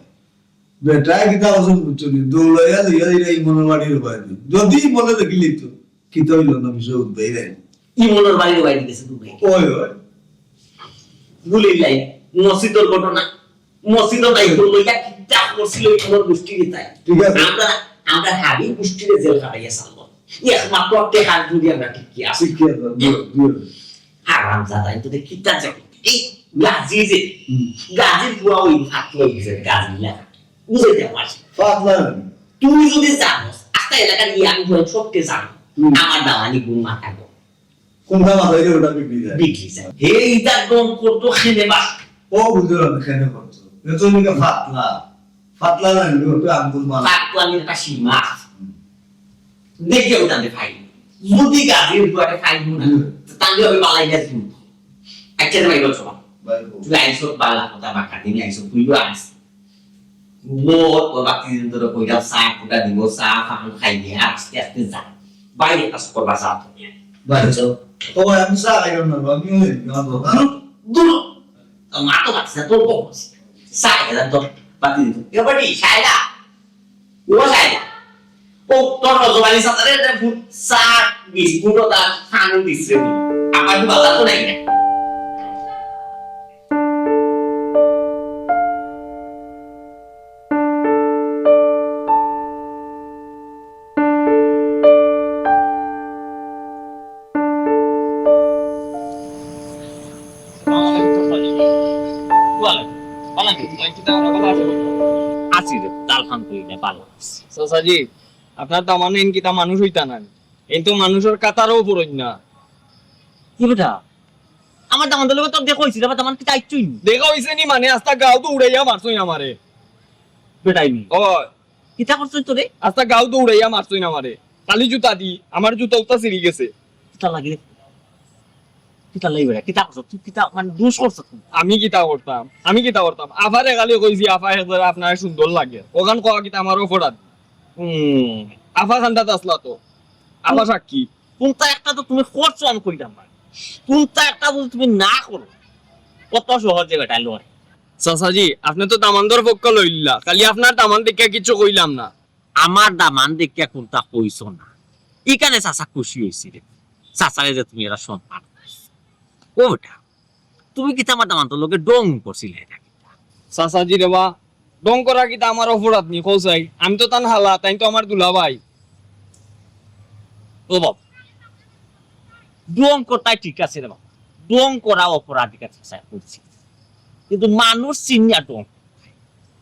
বেটায় কিতা করছে বুঝছো নি? দৌড়াইয়া লইয়া যাইরা ইমনর বাড়ির বাইরে। যদি ইমনে দেখিলি তো, কিতা অইল না বিষয় উঠবেই রে। ইমনর বাড়ির বাইরে গেছে দৌড়াই। ওই, ওই। ভুলিলাই, মসজিদর ঘটনা। মসজিদর দায়িত্ব লইয়া কিতা করছিল ইমনর গোষ্ঠীর তাই। ঠিক আছে। আমরা, আমরা হাবি গোষ্ঠীরে জেল খাটাইয়া ছাড়লো। একমাত্র টেকার জুড়ি আমরা টিকি আছি। ঠিক আছে, দিও, দিও। হারামজাদা, কিন্তু কিতা যে এই গাজী যে, হুম। গাজীর পুয়া ওই ফাটলো হয়ে গেছে, গাজী না। বুঝাইতে পারছি। ফাটলা না। তুই যদি জানোস, আস্তা এলাকার ইয়াং বয় সবকে জানো। হুম। আমার দামানি গুণ মাথা গো। কোনটা মাথায় গেলে ওটা বিগড়ি যায়। বিগড়ি যায়। হে ইটা গম করতো খেলে বাস। ও বুঝলো না, খেলে করতো। এ তো নিকে ফাটলা। ফাটলা না, নিকে তো আব্দুল মালিক। ফাটলা নিয়ে একটা সীমা আছে। হুম। দেখে ওটা দে ফাইল। যদি গাজীর উপরে ফাইল না, হুম। তাহলে হবে বালাই গাছ কিন্তু। আচ্ছা, রে ভাই, বলছো না। ভাই, বল। তুই আইসো বালা কথা বাঁকা দিন আইসো, তুইও আইস। ও, ও বাকি দিন ধরে কইরা চা ফুটা দিব, চা পান খাইয়ে আর আস্তে আস্তে যা। বাইরে কাজ করবা চা তো। বাইরে যাও। ও ভাই, আমি চা খাইলাম না, আমি ওই, আমার দোকান। দূর। তো মা তো বাচ্চা তোর বউ আছে। চা খেলাম তো বাকি দিন। এ বাড়ি, সায়রা। ও সায়রা। ও, তোর রজব আলী সাঁতারে একটা ফুট চা, বিস্কুট ও তার খানু দিছে। আমার তো বাজার তো নাই না। আছি রে, আলহামদুলিল্লাহ, ভালো আছি। চাচাজি, আপনার দামান্দ ইন কিতা মানুষ অইতা না? ইন তো মানুষর কাতারও পড়ইন না। কি বেটা? আমার দামান্দর লগে তোর দেখা অইছিল, আমার দামান্দ কিতা আইছইন? দেখা অইছে নি মানে, আস্তা গাউ দৌড়াইয়া মারছইন আমারে। বেটাই নি? ও। কিতা করছইন তোরে? আস্তা গাউ দৌড়াইয়া মারছইন আমারে। খালি জুতা দি, আমার জুতা উতা ছিড়ি গেছে। কিতা লাগি রে? কিতা লাগি বেটা? কিতা করছস? তুই কিতা, মানে, দোষ করছস তুই? আমি কিতা করতাম? আমি কিতা করতাম? আফারে খালি কইছি, "আফা, একবার আপনার সুন্দর লাগে।" ওখান কওয়া কিতা আমার অপরাধ? হুম, আফা কান্দাত আছলা তো। আফা সাক্ষী। কোনটা একটা তো তুমি করছো, আমি কইতাম না। কোনটা একটা যদি তুমি না করো, কত সহজে বেটা লয়। চাচাজি, আপনে তো দামান্দর পক্ষ লইলা, খালি আপনার দামান্দ দেখিয়া কিচ্ছু কইলাম না। আমার দামান্দ দেখিয়া কোনটা কইছো না, ইখানে চাচা খুশি অইছি রে। চাচারে যে তুমি এরা সম্মান করছো। ও বেটা, তুমি কিতা আমার দামান্দর লগে ঢং করছিলায় না কিতা? চাচাজি রে বা, ঢং করা কিতা আমার অপরাধ নি, কও চাই? আমি তো তান হালা, তাইন তো আমার দুলাভাই। ও বাবা, ঢং করতায় ঠিক আছে রে বাবা, ঢং করা অপরাধ, ঠিক আছে, স্যার, করছি। কিন্তু মানুষ চিনিয়া ঢং।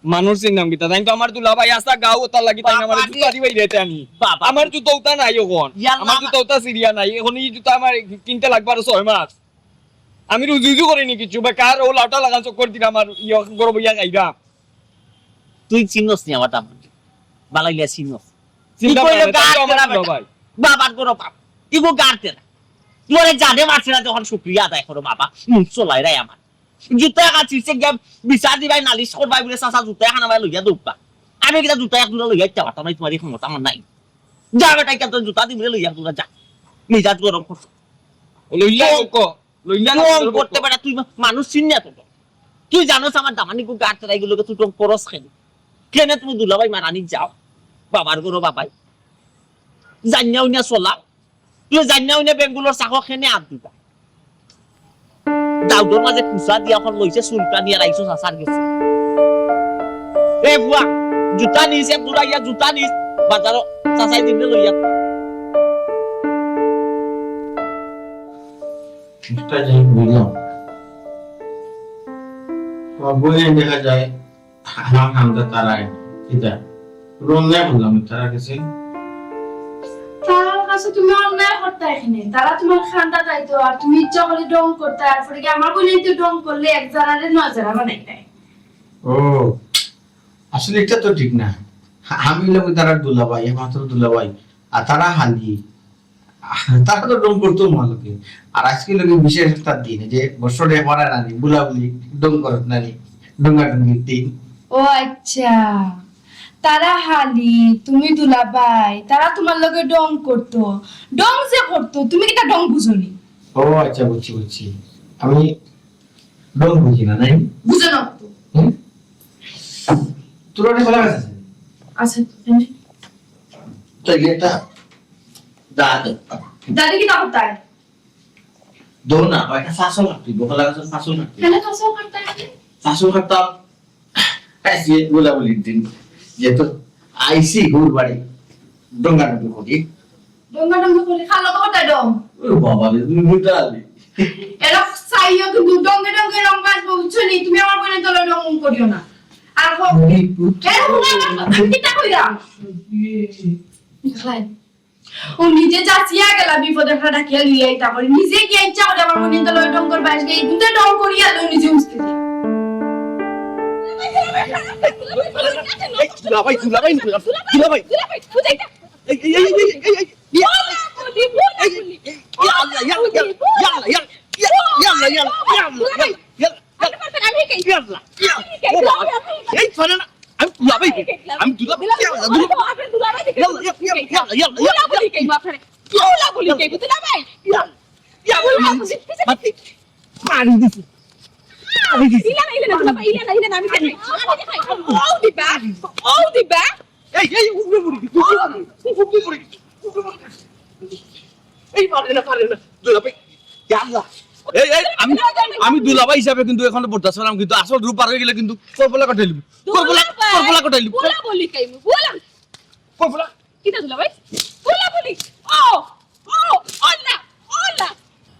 মানুষ চিনলাম কিতা? তাইন তো আমার দুলাভাই, আস্তা গাউ ওতার লাগি, তাইন আমার বাবা রে। জুতা দিবাই রে তে আমি। বাবা। আমার জুতা উতা নাই অখন। ইয়াল্লা। আমার জুতা উতা ছিড়িয়া নাই। অখন ই জুতা আমার কিনতে লাগবে আরো ছয় মাস। আমি রুজি রুজি করি নি কিচ্ছু, বেকার ও লাউটা লাগান চক্কর দিরা আমার ইয়ে গরম ইয়া খাইরা। তুই চিনস নি আমার দামান্দরে? বালাইলা চিনস? চিনতাম কি কইলো না, তাই তো গার আমার তেরা দুলাভাই। বেটা? বাবার গরো বাপ। ইগো গার তেরা। তুই জানে মারছে না যখন শুকরিয়া আদায় করো বাবা। মুখ চলাই রায় আমার। জুতা এখান ছিঁড়ছে গিয়া বিচার দিবায়, নালিশ করবায় বুলে চাচা জুতা এখান আমায় লইয়া দৌড়বা। আমি কিতা জুতা এক জোড়া লইয়া আইতে পারতাম না, তোমার এই ক্ষমতা আমার নাই। যা বেটা, ইখান তো জুতা দিবি রে, লইয়া তোরা যা। মিজাজ গরম করছে। লইলা ও, ক, লইলা না, ও, লইলা করতে ক। বেটা, তুই মা-, মানুষ চিন না তো। তুই জানোস আমার দামান্দ ইগু গার তেরা ইগুর লগে তুই ঢং করস কেনে? কেনে তুমি দুলাভাই মারানি যাও? বাবার গরো বাবাই। জানিয়া উনিয়া চলা। তুই জানিয়া উনিয়া বেঙ্গুলোর চাকো কেনে আত দিতা? দাউদর মাঝে কুচা দিয়া অখন লইছে, চুলকানি আর আইছো চাচার গেছে। এ বুয়া, জুতা নিস, এক জোড়া ইয়া জুতা নিস, বাজারো চাচায় দিবনে লইয়া। একটা জিনিস বুঝলাম, আমার বইনে দেখা যায় আমার কান্দা তারায়, কিতা? কোনো অন্যায় করলাম তারার কাছে? তারার কাছে তুমি অন্যায় করতায় কেনে? তারা তোমার কান্দা চাইতো, আর তুমি ইচ্ছা করলে ঢং করতায়, আর পরে কি আমার বইনে তো ঢং করলে এক জারারে নয় জারা বানাইতায়। ও, আসলে ইটা তো ঠিক না। আমি অইলাম তারার দুলাভাই, একমাত্র দুলাভাই। আর তারা হালি, তারা তো ঢং করতো মালকে। আর আজকে লাগে বিশেষ একটা দিন, যে বছরে একবার নানি, বুলাবুলি, ঢং করত নানি, ঢঙ্গা ঢঙ্গির দিন। ও আচ্ছা, তারা হালি, তুমি দুলাভাই, তারা তোমার লগে ঢং করতো। ঢং যে করতো, তুমি কিতা ঢং বুঝো নি? ও আচ্ছা, বুঝছি, বুঝছি। আমি ঢং বুঝি না, নাই? বুঝো না তো। হুম? তোর ওটা খোলা আছে? আছে তো, কেন? তাইলে একটা দা দে। দাদি কি না করতে হয়? দো না, ওই একটা ফাসল কাটতে, বকলা গাছের ফাসল কাটতে। কেন ফাসল কাটতে হয়? ফাসল কাটতাম। হ্যাঁ, সে বলা বলি দিন। যে তো আইসি ঘুর বাড়ি। ডঙ্গা ডঙ্গি করি। ডঙ্গা ডঙ্গি করি, খালো কথা ডং। ও বাবা রে, তুমি বুঝালি। এরা চাইও কিন্তু ডঙ্গে ডঙ্গে রং বাজবো, বুঝছো নি? তুমি আমার বোনের তলে ডং করিও না। আর হোক। এরা হুনা না, আমি কিতা কইলাম? দেখলাই? ও নিজে যাচিয়া গেলা বিপদে, একটা ডাকিয়া লইয়া আইতা করে। নিজে কি ইচ্ছা করে আমার মনে তো লয় ডং করবা, আজকে এই দুটো ডং করিয়া লই নিজে উঠতে দি। এই, দুলাভাই, দুলাভাই, দুলাভাই, দুলাভাই। এই, এই, এই, এই, এই, এই, ইয়া। এই, এই, ইয়া আল্লাহ, ইয়া, ইয়া, ইয়া আল্লাহ, ইয়া, ইয়া, ইয়া আল্লাহ, ইয়া আল্লাহ, ইয়া আল্লাহ, ইয়া আল্লাহ। আপনি পারবেন, আমি হিকাই। ইয়া আল্লাহ, ইয়া। আমি হিকাই, ও বাবা, দুলাভাই, আমি এই ধরে না। আমি দুলাভাই, আমি দুলাভাই, ইয়া আল্লাহ, দুলাভাই। আপনি দুলাভাই দেখে ইয়া আল্লাহ, ইয়া, ইয়া, ইয়া আল্লাহ, ইয়া আল্লাহ, ইয়া আল্লাহ। উলা বলি হিকাই, আপনারে। উলা বলি হিকাই, দুলাভাই। ইয়া আল্লাহ, ইয়া আল্লাহ। উলা বলি, পিছে মারি, মারি দিছি। মারি দিছি। ইলা না, ইলা না, দুলাভাই, ইলা না, ইলা না, আমি দেখাই। আমি দেখাই। ও দিবা, ও দিবা। এই, এই, উপরে পড়ি গেছি, উপরে পড়ি গেছি, উপরে পড়ি গেছি, উপরে পড়ি গেছি। এই, পারে না, পারে না, দুলাভাই। ইয়া আল্লাহ। এই, এই, আমি, আমি দুলাভাই হিসাবে কিন্তু এখনো বরদাস্ত করলাম, কিন্তু আসল রূপ বার হয়ে গেলে কিন্তু কপালে কটাই লিব। কপালে, দুলাভাই। কপালে কটাই লিব। উলা বলি হিকাই, উলা। কপালে। কিতা দুলাভাই? উলা বলি। ও, ও, আল্লাহ, আল্লাহ।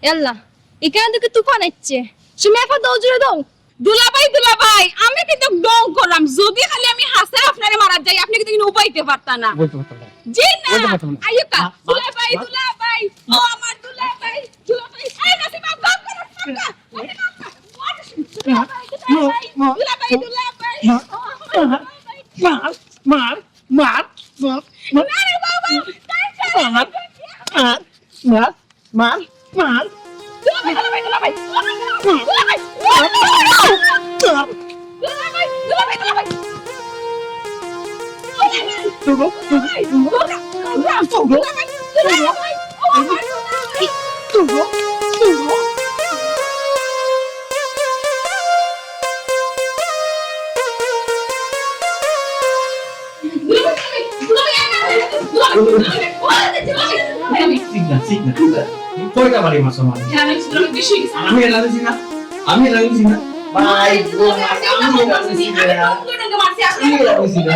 ইয়াল্লা, এখানে দেখি তুফান আইচ্ছে। সুমি আপা, দৌড় জুড়ে দাও। দুলাভাই, দুলাভাই, আমি কিন্তু ডং করলাম। যদি খালি আমি হাসে আপনারে মারাত যাই, আপনি কিন্তু উবাইতে পারতা না। বলতে পারতাম না। জি না। বলতে পারতাম না। আইয়ো কা? মা, মা, দুলাভাই, মা। দুলাভাই। ও আমার দুলাভাই, দুলাভাই। এই নাসিমা, ডং করো, ডং করো। নাসিমা, দুলাভাই, দুলাভাই, মা, দুলাভাই, মা, দুলাভাই। মা, ও আমার মা, দুলাভাই। মার, মার, মার, মার, না রে বাবা, মার, মার, মার, মার। দুলাভাই, দুলাভাই, দুলাভাই, দুলাভাই, দুলাভাই। দুলাভাই, দুলাভাই, দুলাভাই। দুলাভাই, দুলাভাই, দুলাভাই। ঠিক না, ঠিক না, ঠিক না। কয়টা বাড়ি মারছো আমার? আমি এলা দিছি না, আমি এলা দিছি না। ভাই, আমি এলা দিছি না। আমি এলা দিছি না।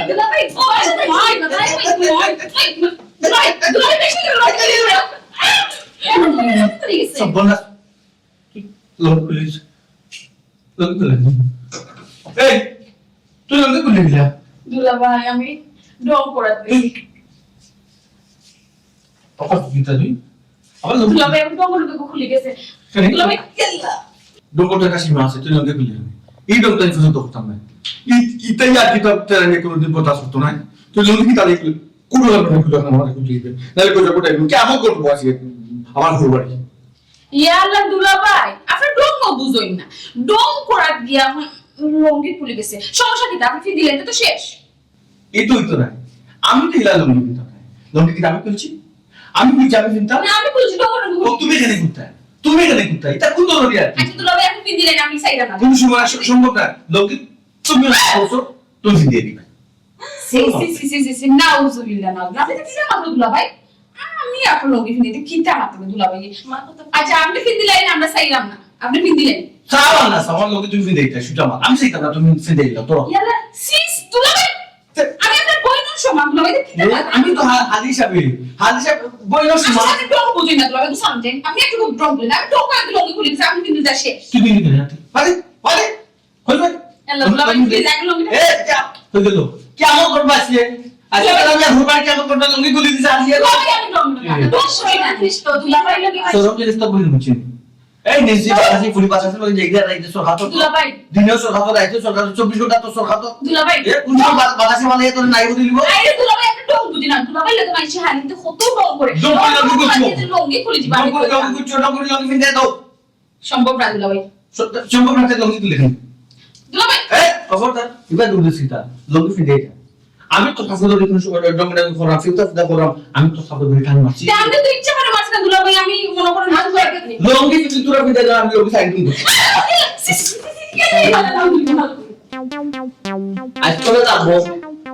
সব বন্ধ। লুঙ্গি খুলিস। লুঙ্গি খুলে নি। এই, তুই লুঙ্গি খুলে দিলা? দুলাভাই, আমি ঢং করাত গেছি। তুই অখন কিতা তুই? আবার লুঙ্গি দুলাভাই, আমি ঢং করতে খুলে গেছে। কেন? দুলাভাই, ইয়াল্লা। ঢং করতে একটা সীমা আছে, তুই লুঙ্গি খুলে দিবি। এই ঢং তো আমি পছন্দ করতাম না। ই-, ইতাই আর কি তোর তেরা নিয়ে কোনোদিন কথা শুনতো না। তুই লুঙ্গি কি তাহলে খুলে? কোনো লুঙ্গি খুলে আমার খুলে দিবে। নাহলে কোথাও কোথায় কেমন করবো আজকে? আমার ঘর বাড়ি। ইয়া আল্লাহ দুলাভাই, আপনি ঢং বুঝইন না। ঢং করাত গিয়া, হুম, লুঙ্গি খুলে গেছে। সমস্যা কিতা? আপনি ফিন্দিলাইন তো শেষ। এই তো হইতো না। আমি তো ইলা লুঙ্গি ফিনতাম না। লুঙ্গি কিতা আমি খুলছি? আমি খুলছি, আমি ফিনতাম। না, আমি খুলছি, ঢং করো না। ও, তুমি এখানে কোথায়? তুমি এখানে কোথায়? এটা কোন ধরনের আর কি? আচ্ছা, দুলাভাই, আপনি ফিন্দিলাইন, আমি চাইলাম না। কোনো সময় আস-, সম্ভব না। লুঙ্গি তুমি বলছো, তুমি ফিন্দিয়ে দিবে। ছি, ছি, ছি, ছি, ছি, ছি, নাউজুবিল্লাহ, নাউজুবিল্লাহ। আপনি কিতা মাতলা দুলাভাই? আমি আপনার লগে ফিন্দিতে কিতা মাতলা দুলাভাই? আচ্ছা, আপনি ফিন্দিলাইন, আমরা চাইলাম না। আপনি ফিন্দিলাইন। চাও না, আমার লগে তুমি ফিন্দিতে, সুটা মাত। আমি চাইতাম না, তুমি ফিন্দিলাও, তো। ইয়াল্লা, ছি, দুলাভাই। তে- আমি আপনার বইনর সমান, দুলাভাই, কিতা এ, মাত? আমি তো হা-, হাজি সাহেব, হাজি সাহেব, বইনর সমান। আমি ঢং বুঝি না, দুলাভাই, তো sometimes। আমি একটু ঢং বুঝি না। আমি ঢং করে লগে খুলি, আমি কিন্তু যা শেষ। তুই কিন্তু না, তুই। আরে, আরে, কই ভাই? আল্লাহ, দুলাভাই, please, এক লুঙ্গি। এ, কিয়া? কই গেল? কিয়া আমার করবা আজকে? আজকে আমি আর হুরবান কিয়া আমার করবা? লুঙ্গি খুলে দিছে আজকে। দুলাভাই, আমি ঢং বুঝি না। এ। দোষ হয় না, দোষ তো, দুলাভাই, লগে শরম জিনিস তো বুঝি বুঝি। এই নিজে বাতাসি ফুলি বাতাসি লগে যে এগুলা রাইতে সর খাতো। দুলাভাই। দিনেও সর খাতো, রাইতেও সর খাতো, চব্বিশ ঘন্টা তো সর খাতো। দুলাভাই। এ, কোন সময় বা-, বাতাসি মানে তোর নাই বলে দিব? আরে দুলাভাই, আমি ঢং বুঝি না। দুলাভাই, লগে মাইনষে হালিতে কত ঢং করে। ঢং করে, ঢং করে, ঢং করে। লুঙ্গি খুলে দিবা। ঢং করে, ঢং করে, ঢং করে, লুঙ্গি ফিন্দে দাও। সম্ভব না, দুলাভাই। স-, সম্ভব না, তে লুঙ্গি তুলে খান। দুলাভাই। এ, খবরদার, এবার দূর দিছি তা। লুঙ্গি ফিন্দে এটা। আমি তো কাপড় ধরে কোনো সময় ডং ডং করাম, ফিউতা ফিউতা করাম, আমি তো কাপড় ধরে টান মারছি। তে আপনি তো ইচ্ছা করে মারছেন না, দুলাভাই, আমি মনে করেন হাত ধরে রাখি। লুঙ্গি যদি তোরা ফিন্দে যাও, আমি লুঙ্গি সাইড দিমু। আজ তোরা যাবো,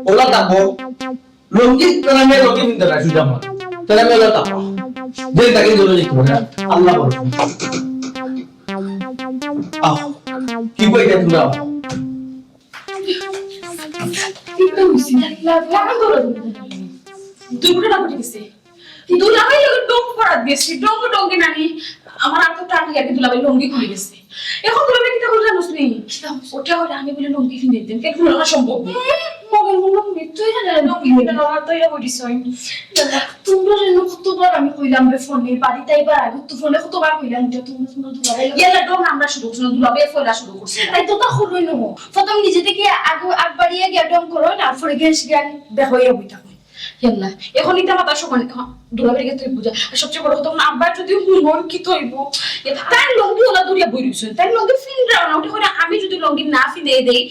ওরা যাবো। লুঙ্গি তোরা আমি লুঙ্গি ফিন্দে না, সুজা আমার। তোরা আমি ওরা যাবো। যে তাকে ধরে নিতে পারে, আল্লাহ বড়। আহ, কি কই এটা তোমরা? কিতা অইছে? দুর্ঘটনা ঘটে গেছে। দুলাভাই লগে ডং করাত গেছি, ডং ডং নানি। আমার আর তো টান লাগে, দুলাভাই লুঙ্গি খুলে গেছে। এখন দুলাভাই কিতা করবে জানোস নি? কিতা করবে? ওটা হলে আমি বলে লুঙ্গি ফিন্দে দিতাম, কিন্তু মনে হয় সম্ভব না। মগর মনে হয় মৃত্যু হয়ে যাবে, লুঙ্গি ফিন্দে না, তো এটা বলিস হয়। তোমরা যেন কতবার আমি কইলাম রে ফোনে, বাড়িতে আইবার আগে তো ফোনে কতবার কইলাম যে তোমরা, তোমরা দুলাভাই লগে ইয়ালা ডং আমরা শুরু করছি না, দুলাভাই ফয়লা শুরু করছে। তাই তো তা হলোই না। প্রথম নিজে থেকে আগে আগ বাড়িয়ে গিয়া ডং করো না, পরে গিয়া সে জ্ঞান দেখো, এ বইটা কই। ইয়াল্লা, এখন ইটা মাথা সমান, এখন দুলাভাইরে তুই বুঝা। আর সবচেয়ে বড় কথা, এখন আব্বা যদি হুনন, কিতা অইবো? এ, তার লুঙ্গি ওলা দরিয়া বই রইছে, তার লুঙ্গি ফিন্দরা না, ওটা করে আমি যদি লুঙ্গি না ফিন্দে দেই,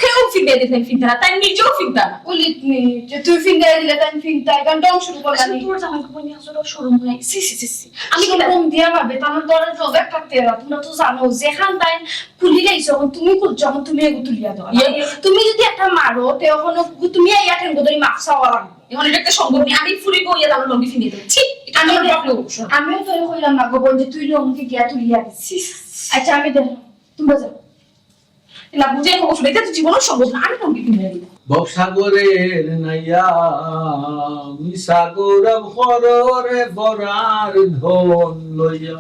কেউ ফিন্দে দিতে ফিন্দে না, তাই নিজেও ফিন্দে না। বলি নি যে তুই ফিন্দে দিলে, তাই ফিন্দে, এখন ডং শুরু করলা আসলে নি। তোর জামাই কই নি, আসলে শরম নাই। সি, সি, সি, সি। আমি কি শরম দিয়া ভাবে, তাহলে তোর লগে থাকতে এরা, তোমরা তো জানো, যেখান তাই খুলি লাইছো, এখন তুমি খুলছো, এখন তুমি এগু তুলিয়া দাও। ইয়ে, ইয়ে। তুমি যদি একটা মারো, তে এখন তুমি আইয়া ঠেঙ্গো ধরি মাফ চাওয়া লাগবে। এখন এটা একটা সম্ভব নেই, আমি ফুরি বইয়া তাহলে লুঙ্গি ফিন্দে দেবো। ঠিক, এটা আমি আমার দেখ-, বাপরে অবসর। আমিও তো কইলাম না গো বোন, যে তুই লুঙ্গি গিয়া তুলিয়া দিছিস। আচ্ছা, আমি দেখ, তোমরা যাও। না বুঝে কখন শুনে, এটা তো জীবনও সম্ভব না, আমি লুঙ্গি ফিন্দে দেবো। ভবসাগরের নাইয়া আমি সাগর ভররে ভরার ধন লইয়া।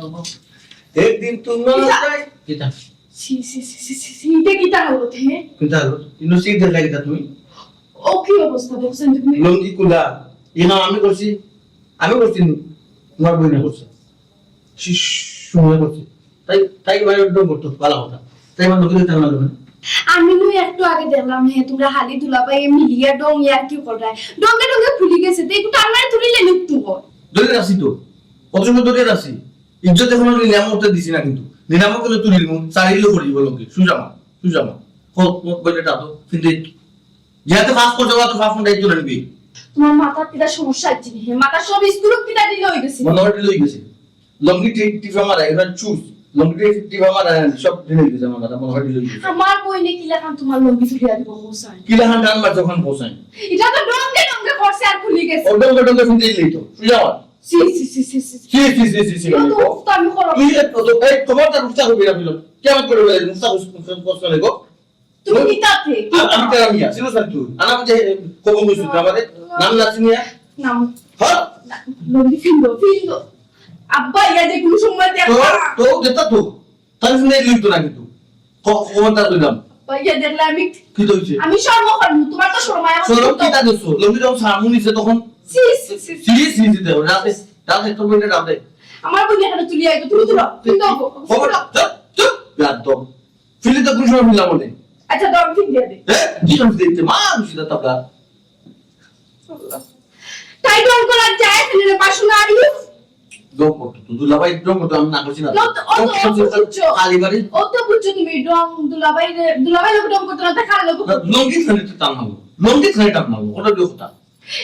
একদিন তোমরা কিতা? যাই-, কিতা? সি, সি, সি, সি, সি, সি, ইটা কিতা হলো তে? কিতা হলো? ইনো সিট দেখলে কিতা তুমি? ও কি অবস্থা দেখছেন তুমি? লুঙ্গি কুলা। ইনো আমি করছি? আমি করছি নি? তোমার বইনে করছে। সি-, সময় করছে। তাই, তাই ভাই একদম করতো, ভালো কথা। তাই আমার লুঙ্গি দেখতে ভালো লাগে না। আমি নু একটু আগে দেখলাম, হ্যাঁ, তোমরা হালি দুলাভাই মিলিয়া ডং ইয়ার কি কররায়? ডঙ্গে ডঙ্গে খুলি গেছে, তো একটু টানায় তুলিলে লিপ্ত কর। ধরে রাখছি তো। কত সময় ধরে রাখছি? ইজ্জত এখনো নিলাম করতে দিছি না কিন্তু। নিলাম করলে তুলি নিমু, চারিলো করি বলো কি? সুজামা, সুজামা। কো, কো, কইলে ডাকো, কিন্তু যেহেতু পাস করতে পারো, তো পাস ফোনটা একটু নিবি। তোমার মাথার কিতা সমস্যা হচ্ছে নি? হে, মাথার সব স্ক্রু কিতা ঢিলা হয়ে গেছে? মনে হয় ঢিলা হয়ে গেছে। লঙ্গি টি-, টিপা মারা, এবার চুজ। লঙ্গি টি-, টিপা মারা, সব ঢিলা হয়ে গেছে আমার মাথা, মনে হয় ঢিলা হয়ে গেছে। আমার বইনে কিলাখান তোমার লঙ্গি তুলিয়া দিব, হোসাইন। কিলাখান টান মারছে ওখান হোসাইন। এটা তো ডঙ্গে ডঙ্গে করছে আর খুলি গেছে। ও ডঙ্গে ডঙ্গে ফিনতে দিলেই তো, সুজামা। সি, সি, সি, সি, সি। সি, সি, সি, সি, সি, ইনো তো আমি উফতা আমি করো। তুই এত তো, এই, তোমার তার উফতা করবি না, ফিরো। কে আমার করে বলে, উফতা করবি না, গো? তুমি ও, কিতাতে? আ-, আমি তারা মিয়া, ছিল স্যার তুই। আনা বুঝে খবর বুঝছিস না আমাদের? নাম না চিনিয়া? নাম। হ্যাঁ? না, লঙ্গি ফিন্দো, ফিন্দো। আব্বা, ইয়া যে কোনো সময় তো, দেখবা। তো, যেটা তো। তাহলে শুনে লিখতো না কিন্তু। খ-, খবরদার কইলাম। আব্বা, ইয়া দেখলে আমি কি তো হইছে? আমি শরম করমু, তোমার তো শরম আয়, আমার শরম তো কিতা দিছো? লঙ্গি যখন সামনে নিছে তখন সি, সি, সি, সি। সি, সি, সি, দেখো, রাতে, রাতে তোর বইটা রাতে। আমার বইনে এখানে তুলিয়া আইতো, তুমি তুলো, ফিন্দো, খবর, ফিন্দো। চুপ, চুপ, একদম। ফিলি তো কোনো সময় ফিরলাম বলে। আচ্ছা, দাও, আমি ঠিক দিয়ে দিই। হ্যাঁ? কি সময় দিতে? মা, আমি সেটা তাবলা। আল্লাহ। তাই ডং করার যায়, ফিরে পাশু না আরিও। ডং করতো, তো দুলাভাই ডং করতো, আমি না করছি না। ও তো, ও তো, ও তো বুঝছো। কালীবাড়ি। ও তো বুঝছো তুমি, ডং, দুলাভাই রে, দুলাভাই লোক ডং করতো না, তা কার লোক না, করতো? লঙ্গি খানে তো টান মারবো। লঙ্গি খানে টান মারবো, ওটা দিয়ে কথা।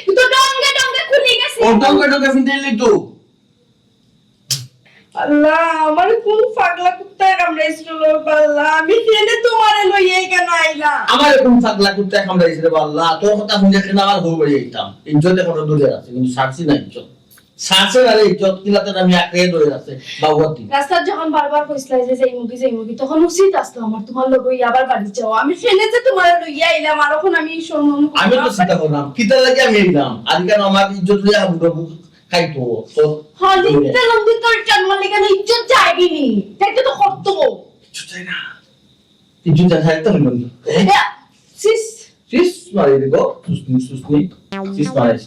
কিন্তু ডঙ্গে ডঙ্গে খুলি গেছে। ও ডঙ্গে ডঙ্গে ফিনতে এলে তো। আল্লাহ, আমারে কোন পাগলা কুত্তায় কামড়াইছিল রে আল্লাহ? আমি কেনে তোমারে লইয়া এখানে আইলাম? আমারে কোন পাগলা কুত্তায় কামড়াইছে রে আল্লাহ? তোর কথা শুনে কেনে আমার বউ বাড়ি আইতাম? ইজ্জত এখনো ধরে আছে, কিন্তু ছাড়ছি না ইজ্জত। ছাড়ছে না রে ইজ্জত, কিলাতে আমি আঁকড়ে ধরে আছে, বাবুয়াতি। রাস্তাত যখন বারবার কইছিলা যে যাইমুগি, যাইমুগি, তখন উচিত আসতো আমার তোমার লগে ওই আবার বাড়ি যাও। আমি কেনে যে তোমারে লইয়া আইলাম, আর এখন আমি শরম আমি তো চিন্তা করলাম, কিতার লাগি আমি আইলাম? আর কেন আমার ইজ্জত লইয়া হাবু ডাবু খাইতো, তো হলিতে লন্দি তোর জন্ম লেগে না, ইজ্জত যায়গি নি। তাই তো, তো করতো। ইজ্জত যায় না। ইজ্জত যায়, খাইতে হইল না। এ, সিস। সিস মারি দিব, সুসনি, সুসনি। সিস মারি।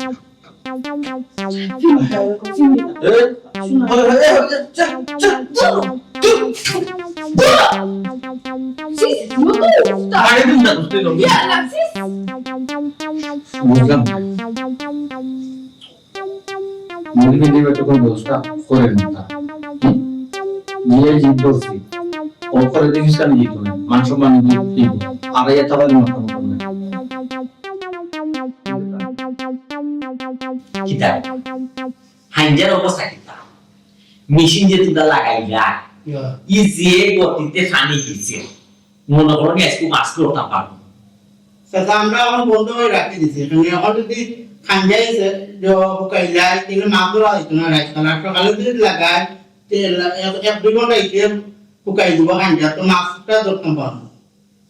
এ, শোনো। আরে, আরে, আরে, যা, যা, যা। সিস, মতো। আরে, দিন না, সুসনি লোক। ইয়া, সিস। বুঝলাম। মুরগি দিয়ে একটু কোন ব্যবস্থা করে নিতা। হুম? নিয়ে জিদ করছি। ও করে দেখিস আমি জিদ করি। মান সম্মান কি, কি? আর এই এত বড় মাথা মোটা না। কিতা? হাইঞ্জার অবস্থা কিতা? মেশিন যে তুমরা লাগাইলা, ইয়া। ই যে গতিতে পানি গেছে, মনো করো নি আইজকু মাছ ধরতাম পারমু? চাচা, আমরা অখন বন্ধ করি রাখি দিছি। অখন যুদি খাঞ্জা গেছে, হুকাই যায়, তাইলে মাছ ধরা অইতো না রাইত বেলা। সকালে যুদি লাগাই, তে এক, এক দুই ঘন্টা ইতে হুকাই দিবো খাঞ্জা, তো মাছটা ধরতাম পারমু।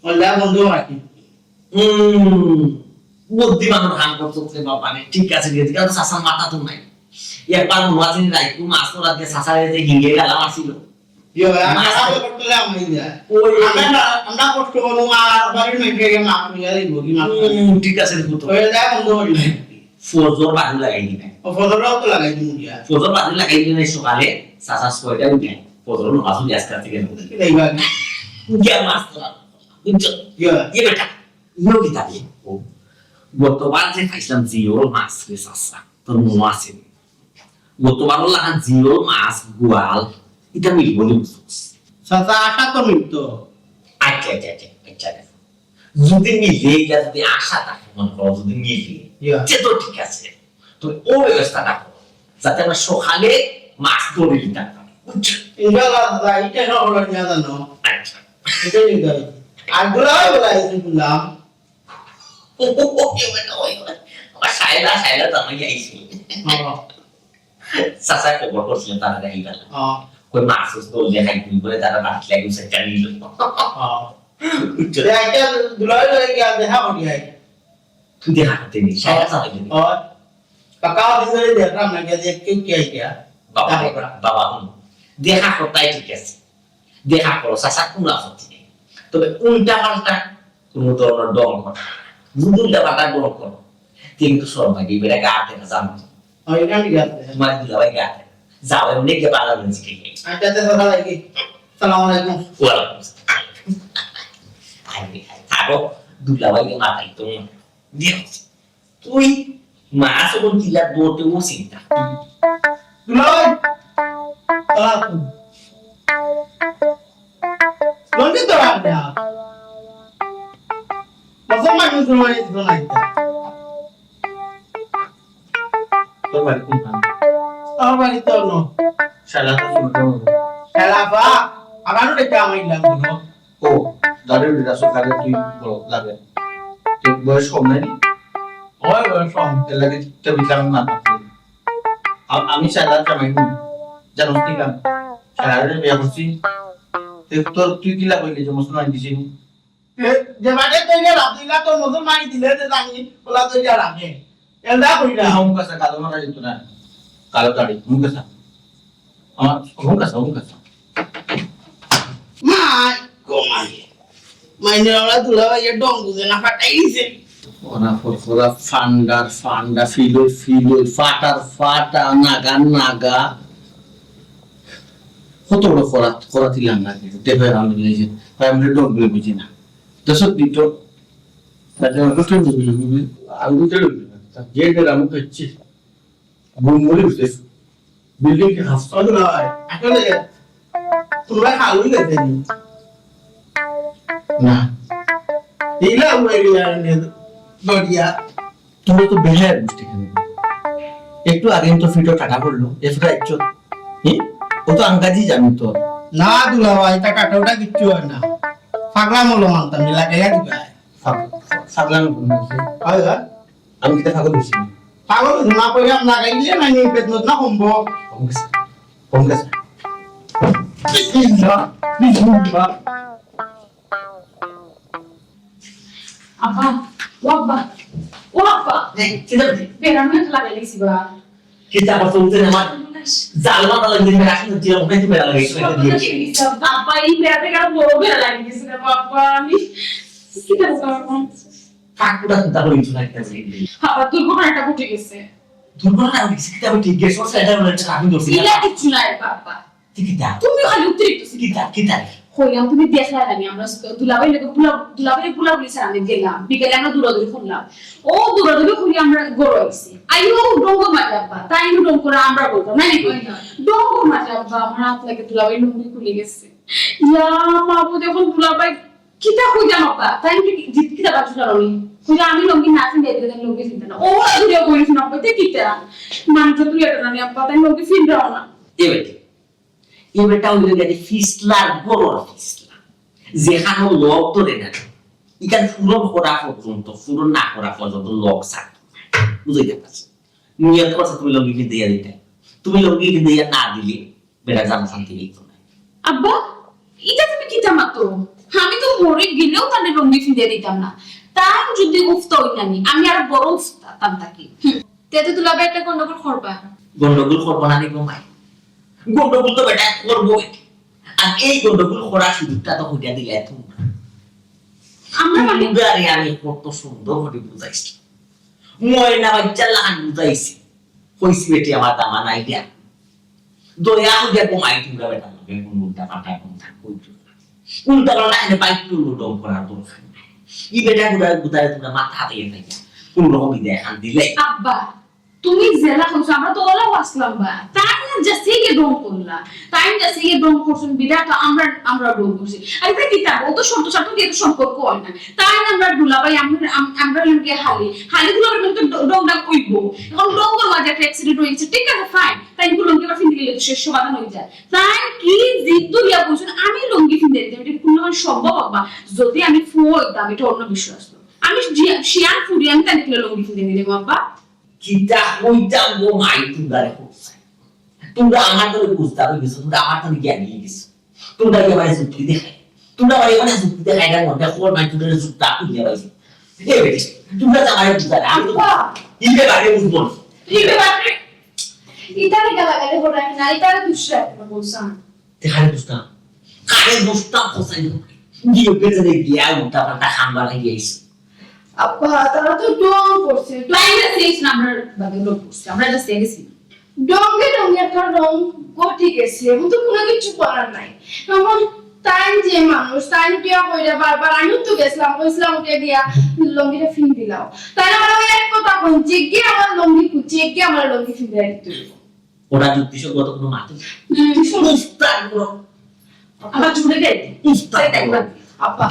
অইলে বন্ধ করি রাখি। হুম, বুদ্ধিমানর কাম করছো রে বাবা রে। ঠিক আছে, ঠিক আছে, কারণ চাচার মাথা তো নাই। একবার মহাজিন রাইত মাছ ধরা দিয়া চাচারে যে হিঙ্গে গালা মারছিল। ইয়ো, আমরা মাছ কাজ করতে লাগে আমরা ইয়া। ওই আমরা, আমরা কষ্ট করবো, আর বাড়ির মেয়েকে মাছ নিয়ে যাই, বগি মাছ। হুম, ঠিক আছে, রে পুত্র। ওই যায় বন্ধ করি। ফজর বাদে লাগাই দিবে। ও, ফজরও তো লাগাই দিমু গিয়া। ফজর বাদে লাগাই দিলে সকালে চাচা ছয়টা উঠে। ফজর নামাজ পড়ি আজকে থেকে। এই বাদ। গিয়া মাছ ধরা। বুঝছো? ইয়া। এ বেটা, ইনো কিতা রে? ও, গতবার যে খাইছিলাম জিওল মাছ রে চাচা, তোর মনো আছে নি? গতবার লাখান জিওল মাছ, গোয়াল, ইটা মিলবো নি বুঝছস? চাচা, আশা তো মিলতো। আচ্ছা, আচ্ছা, আচ্ছা, আচ্ছা, আচ্ছা। যুদি মিলে, ইটা যুদি আশা থাকে, মনো করো, যুদি মিলে, ইয়া। তে তো ঠিক আছে। তুমি ও ব্যবস্থাটা করো, যাতে আমরা সকালে মাছ ধরি নিতে পারি। বুঝছো? ইনশাআল্লাহ, চাচা, ইটা সকালে নিয়ে জানো। আচ্ছা। এটাই নিতে হবে। আর গুলাও বলা হয়েছে, গুলাম। ও, ও, ও, কি বলে, ওই, ওই, আমার শায়লা, শায়লা তো আমার আইছি। হ্যাঁ। চাচা খবর করছিলেন তারা এই বেলা। হ্যাঁ। কই মাছ উস তো যে খাই তুমি বলে তারা বাকি লাগে উসে জানি লো। হ্যাঁ। বুঝছো? দেখা করতে নি, শায়লা চাচা। হ্যাঁ। কাকা দিন ধরে দেখলাম না, গেছে কেউ কে আইয়া। বাবা, বাবা, হুম। দেখা করতাই ঠিক আছে। দেখা করো, চাচা, কোনো আপত্তি নেই। তবে উল্টা পাল্টা কোনো ধরনের ঢং করো না। যদি উল্টা পাল্টা ঢং করো, কিন্তু সব ভাগে বেটা গাতে না জানো। ওই গান গাতে। তোমার দুলাভাই গাতে। যাও, এমনি গিয়ে পালা রয়েছে কি? আচ্ছা, আচ্ছা, দাদা, কি? সালাম আলাইকুম। ওয়ালাইকুম আসসালাম। আরে, আরে, থাকো, দুলাভাই মাথায় তো দেখো। তুই মাছ ওখান কিলা দৌড়তে ও চিন্তা। লই। তারা তো। লন্ডে তো রাখবে না। মুসলমান, মুসলমান, এই তো নাই। তোর বাড়ি কোনখান? আমার বাড়ি তো অন্য। শালা তো শুনতে হবে। শালা বা, আমারও দেখতে আমার ইলাম কোনো। ও, দাদু দিদা সব কাজে তুই বড় লাগে। তোর বয়স কম নাই নি? ওই বয়স কম। এর লাগে তো বিকাম না থাকতে। আ-, আমি শালা জামাই নি। জানোস নি কাম? শালারে বিয়া করছি। তে তোর তুই কিলা কইলি যে মুসলমান দিছি নি? এ, যে বাটে তুই যে রাতিলা তোর মুসলমানি দিলে যে জানি, ওলা তুই যে রাখে। এলদা কইরা। হুম কাসা কালো মারা যেত না। কালো দাড়ি, হুম কাসা। আমার, হুম কাসা, হুম কাসা। মাই, গো মাই। মাইনে ওরা দুলাভাই এ ঢং বুঝে না, ফাটাই দিছে। ওরা ফরফরা ফান্ডার ফান্ডা, ফিলোর ফিলোর, ফাটার ফাটা, নাগা নাগা। কত বড় করাত, করাতি লাঙ্গা যে, দেখো এরা আমি এই যে, ভাই, আমরা ডগ বলে বুঝি না। দশ দিন তো, তাতে আমার প্রচন্ড বিরক্তি, আমি তো ডগ বলি না। তা যে ডর আমি করছি, বুম বলে উঠতেছে। বিল্ডিং কি হাফ পাগল হয়, আসলে তোমরা খাওয়াই গেছে নি? না। এইলা উড়ে গেলে আর নেই, দরিয়া। তোমরা তো বেহায়া গোষ্ঠী কেন? একটু আগে তো ফিটো টাটা পড়লো, এ ফিটো একটু, হুম? ও তো আঙ্গাজি জানি তো। না দুলাভাই, এটা টাটা ওটা কিচ্ছু হয় না। পাগলা মলো মানতাম, নি লাগাইয়া দিবা। পাগ-, পাগলা মলো মানতাম। হয়, হয়। আমি কিতা পাগল হইছি? পাগল হইছি না, কইলাম লাগাই দিয়ে না, নি বেতনত না কমবো। কম গেছে, কম গেছে। বিসমিল্লাহ, বিসমিল্লাহ। আব্বা, ও আব্বা, ও আব্বা। এই, কিতা হইছে? বেড়া আমি একটা লাগাই দিছি বা। কিতা আবার চলতে না আমার? জালমা তালা দিন বেড়া আসলে তুই আমাকে একটু বেড়া লাগাই দিছিস, এটা দিয়ে। সর্বনাশ হয়ে গেছে আব্বা। আব্বা, এই বেড়াতে কেন বড় বেড়া লাগিয়ে গেছে রে বাবা? আমি কিতা করবো এখন? কাকুটা চিন্তা করে কিছু লাগতে পারি। আব্বা, দুর্ঘটনা একটা ঘটে গেছে। দুর্ঘটনা ঘটে গেছে? কিতা ঘটে গেছে? ওর সাইডে ওর একটা আগুন ধরছে। ইলা কিচ্ছু নাই বাবা। তুই কিতা? তুমি খালি অতিরিক্ত কিতা, কিতা রে? কইলাম, তুমি দেখলা না নি, আমরা দুলাভাই লোকে বুলা-, দুলাভাই বুলা বুলি ছাড়া আমি গেলাম। বিকেলে আমরা দৌড়াদৌড়ি করলাম। ও দৌড়াদৌড়ি করি আমরা ঘর আইছি। আইও ডঙ্গর মাঝে আব্বা, তাই আমি ডঙ্গর আমরা বলতাম, না নি? ওই না। ডঙ্গর মাঝে আব্বা, আমার হাত লাগে দুলাভাই লুঙ্গি খুলে গেছে। ইয়া মাবুদ, এখন দুলাভাই কিতা কইতাম আব্বা? তাই আমি কি-, জিত কিতা বাজু কারণে? কইলে আমি লুঙ্গি না ফিরে দিলে তাই লুঙ্গি ফিরতে না। ও দূরে কইলিস না, কইতে কিতা? মানুষ তো তুই এটা না নি আব্বা, তাই লুঙ্গি ফিরবে না। এ বেটি, এই বেটা অইলো গিয়া ফিসলার ঘরর ফিসলা, যেখানো লগ ধরে না, ইখান পূরণ করা পর্যন্ত, পূরণ না করা পর্যন্ত লগ ছাড়তো না। বুঝাইতাম পারছি? নিয়ত করছো তুমি লুঙ্গি ফিন্দাইয়া দিতায়, তুমি লুঙ্গি ফিন্দাইয়া না দিলে বেটা জান শান্তি দিত না। আব্বা, ইটা তুমি কিতা মাতো? আমি তো মরি গেলেও তারে লুঙ্গি ফিন্দাইয়া দিতাম না। তাইন যদি উফতা অইন না নি, আমি আরো বড় উফতাতাম থাকি। হুম। তে তো দুলাভাই একটা গন্ডগোল করবা। গন্ডগোল করবো না নি গো মাই? গন্ডগোল তো বেটা করবোই। আর এই গন্ডগোল করার সুযোগটা তো হইয়া দিলে তোমরা। আমরা মানে? তোমরারে আমি কত সুন্দর করি বুঝাইছি। ময়না বাচ্চার লাখান বুঝাইছি। কইছি বেটি আমার দামান আইডিয়া। দয়া করিয়া গো মাই তোমরা বেটার লগে কুনু উল্টা পাল্টা কথা কইও না। উল্টা পাল্টা এনে বাইক তুলবো ডং করার দরকার নাই। ই বেটা গুলা গুতারে তোমরা মাথা দিয়ে থাকি। কোন রকম বিদায় খান দিলে। আব্বা, তুমি যেলা কইছো, আমরা তো অলাউ আছলাম বা। তাইন না just এগিয়ে ডং করলা। তাইন just এগিয়ে ডং করছইন, বিদায় তো আমরা, আমরা ডং করছি। আর ইটা কিতা? ও তো শর্ত শর্ত দিয়া তো সম্পর্ক অয় না। তাইন না আমরা দুলাভাই, আমরা, আম-, আমরা লগে হালি। হালি দুলাভাই মানে তো ড-, ডং ডাং অইবো। এখন ডং করার মাঝে একটা accident অই গেছে, ঠিক আছে, fine। তাইন কি লুঙ্গি আবার ফিন্দি গেলে তো শেষ সমাধান অই যায়। তাইন কি জিদ ধরিয়া কইছইন, আমি লুঙ্গি ফিন্দি দিতাম, ইটা কি কুনু সময় সম্ভব আব্বা? যদি আমি ফুয়া অইতাম, ইটা অন্য বিষয় আছলো। আমি জি-, শিয়ান ফুরি, আমি তাইন কিলা লুঙ্গি ফিন্দি দিলাম আব্বা? কিতা কইতাম গো মাই, তোমরারে কইছি। তোমরা আমার তনে বুঝদার অই গেছো, তোমরা আমার তনে জ্ঞানী অই গেছো। তোমরা কি আমারে যুক্তি দেখায়? তোমরা আমারে মানে যুক্তি দেখায় না, মনে হয় মাই তোমরা যুক্তি আপনি দিয়ে পাইছি। এ বেটি, তোমরা তো আমারে বুঝদার, আমি তো আব্বা! ইবে বারে বুঝবো না। ইবে বারে। ইতারে গালাগালি করা না, ইতারে দুসরা একটা বলছাম। তে কারে বুঝতাম? কারে বুঝতাম, কোথায়? গিয়ে গেছে রে, গিয়া উল্টা পাল্টা খাম্বা লাগিয়ে আইছে। আব্বা, তারা তো ডং করছে। ডং না, সেই না, আমরা বাদে ডং করছে। আমরা just গেছি। ডঙ্গে ডঙ্গে একটা ডং ঘটি গেছে। এখন তো কোনো কিছু করার নাই। এখন তাইন যে মানুষ, তাইন উঠিয়া কইরা বারবার, আমিও তো গেছিলাম, কইছিলাম উঠিয়া গিয়া লুঙ্গিটা ফিন দিলাও। তাইন আমার ওই এক কথা কইন, যে গিয়া আমার লুঙ্গি খুঁজছে, যে গিয়া আমার লুঙ্গি ফিন দেয় দিতে হইব। ওরা যুক্তিসঙ্গত কোনো মাত নেই। হুম। উস্তাদ গুলো। আবার জুড়ে দেয়। উস্তাদ গুলো। আব্বা,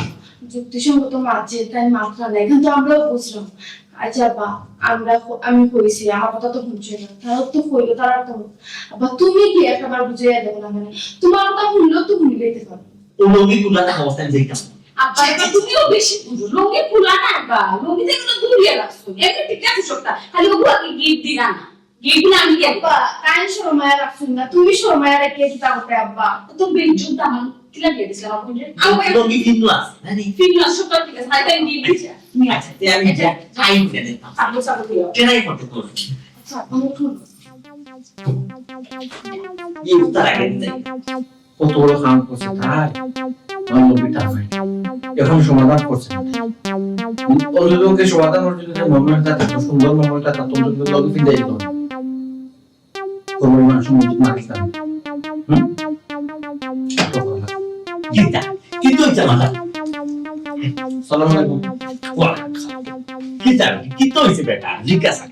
যুক্তিসঙ্গত মাত যে তাই মাত না নেয়, কিন্তু আমরাও বুঝলাম। আচ্ছা আব্বা, আমরা ক-, আমি কইছি, আমার কথা তো শুনছে না, তারা তো কইলো, তারা তো, আব্বা, তুমি কি একবার বুঝাইয়া দেবো না, মানে, তোমার কথা শুনলেও তো শুনি লইতে পারো। ও লুঙ্গি খুলা থাকা অবস্থায় আমি যাইতাম। আব্বা, এবার তুমিও বেশি বুঝো, লুঙ্গি খুলা না আব্বা, লুঙ্গি থেকে তো দূরিয়া রাখছো, এমনি ঠিক আছে সবটা, খালি ওগু আগে গিফট দিলা না। গিফট না আমি কি আব্বা, তাই শরমায়া রাখছুন না, তুমি শরমায়া রাখিয়া কিতা করতে আব্বা? তো বেইজ্জত দামান কিলা দিয়া দিছিলাম আপনি? আমার লগে ফিনু আছে, জানি। ফিনু আছে, সব ঠিক আছে, তাই তাই দিয়ে দিছে। তুমি আচ্ছা, তে আমি যা, টাইম ফেলে দিতাম। সাপোর্ট, সাপোর্ট দিও। ট্রাই করতে করো। আচ্ছা, আমি উঠুন। এই উত্তর আগে দিতে। কত বড় কাম করছে তাই? আমার লগে টাকা নাই। এখন সমাধান করছে না। অন্য লোকে সমাধান করছে, যদি মনে হয় তার সুন্দর মনে হয় তার, তখন যদি লগে ফিরে দিত। তোমার মানুষ মধ্যে মারিস না। হুম? কিতা? কিতা হইছে আমার? সালাম আলাইকুম। ওয়া। কিতা? কিতা হইছে বেটা? জিজ্ঞাসা।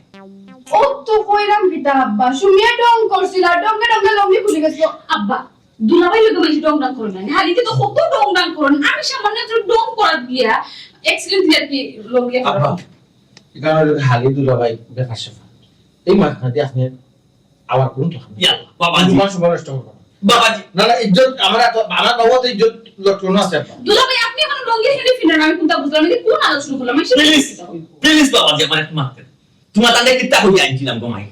ও তো কইলাম কিতা আব্বা, শুনিয়া ডং করছিল, আর ডঙ্গে ডঙ্গে লুঙ্গি খুলে গেছিল। আব্বা, দুলাভাই লোকে বেশি ডং ডাং করে না। হালিতে তো কত ডং ডাং করেন। আমি সামান্য একটু ডং করাত গিয়া অ্যাক্সিডেন্ট আর কি লগে আব্বা, এখানে হালি দুলাভাই ব্যাপার স্যাপার। এই মাঝখানে আপনি আবার কোন তখন? ইয়া, বাবাজি। তোমার সময় নষ্ট করবো না। বাবাজি। না, না, ইজ্জত, আমার এত, আমার বাবা তো ইজ্জত লটকানো আছে আব্বা। দুলাভাই, আপনি এখন লুঙ্গি ফিরে ফিরেন, আমি কোনটা বুঝলাম, আমি কোন আলোচনা করলাম, আমি সেটা প্লিজ, বুঝতে চাই। প্লিজ বাবাজি, আমার একটু মাফ করে। তোমার তাহলে কিতা হইয়া আনছিলাম গো মাই?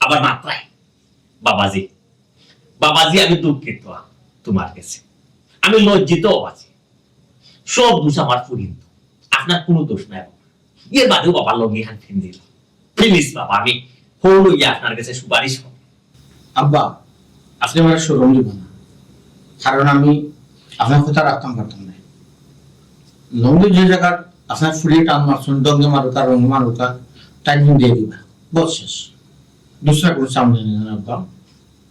আবার মাত্রায়। বাবাজি, বাবাজি, আমি দুঃখিত তোমার কাছে। আমি লজ্জিত বাবাজি। সব দোষ আমার ফুরিন। আপনার কোনো দোষ নাই বাবা। এর বাদেও বাবা লগে হান ফিন দিল। প্লিজ বাবা, আমি হৌ লইয়া আপনার কাছে সুপারিশ করি। আব্বা, আপনি আমার শরম দিব না, কারণ আমি আপনার কথা রাখতাম পারতাম না। লঙ্গি যে জায়গা আপনার ফুরিয়ে টান মারছেন, ডঙ্গে মারুকা, রঙে মারুকা, টাইমিং দিয়ে দিবা, বস শেষ। দুসরা কোনো সামনে নেই না আব্বা,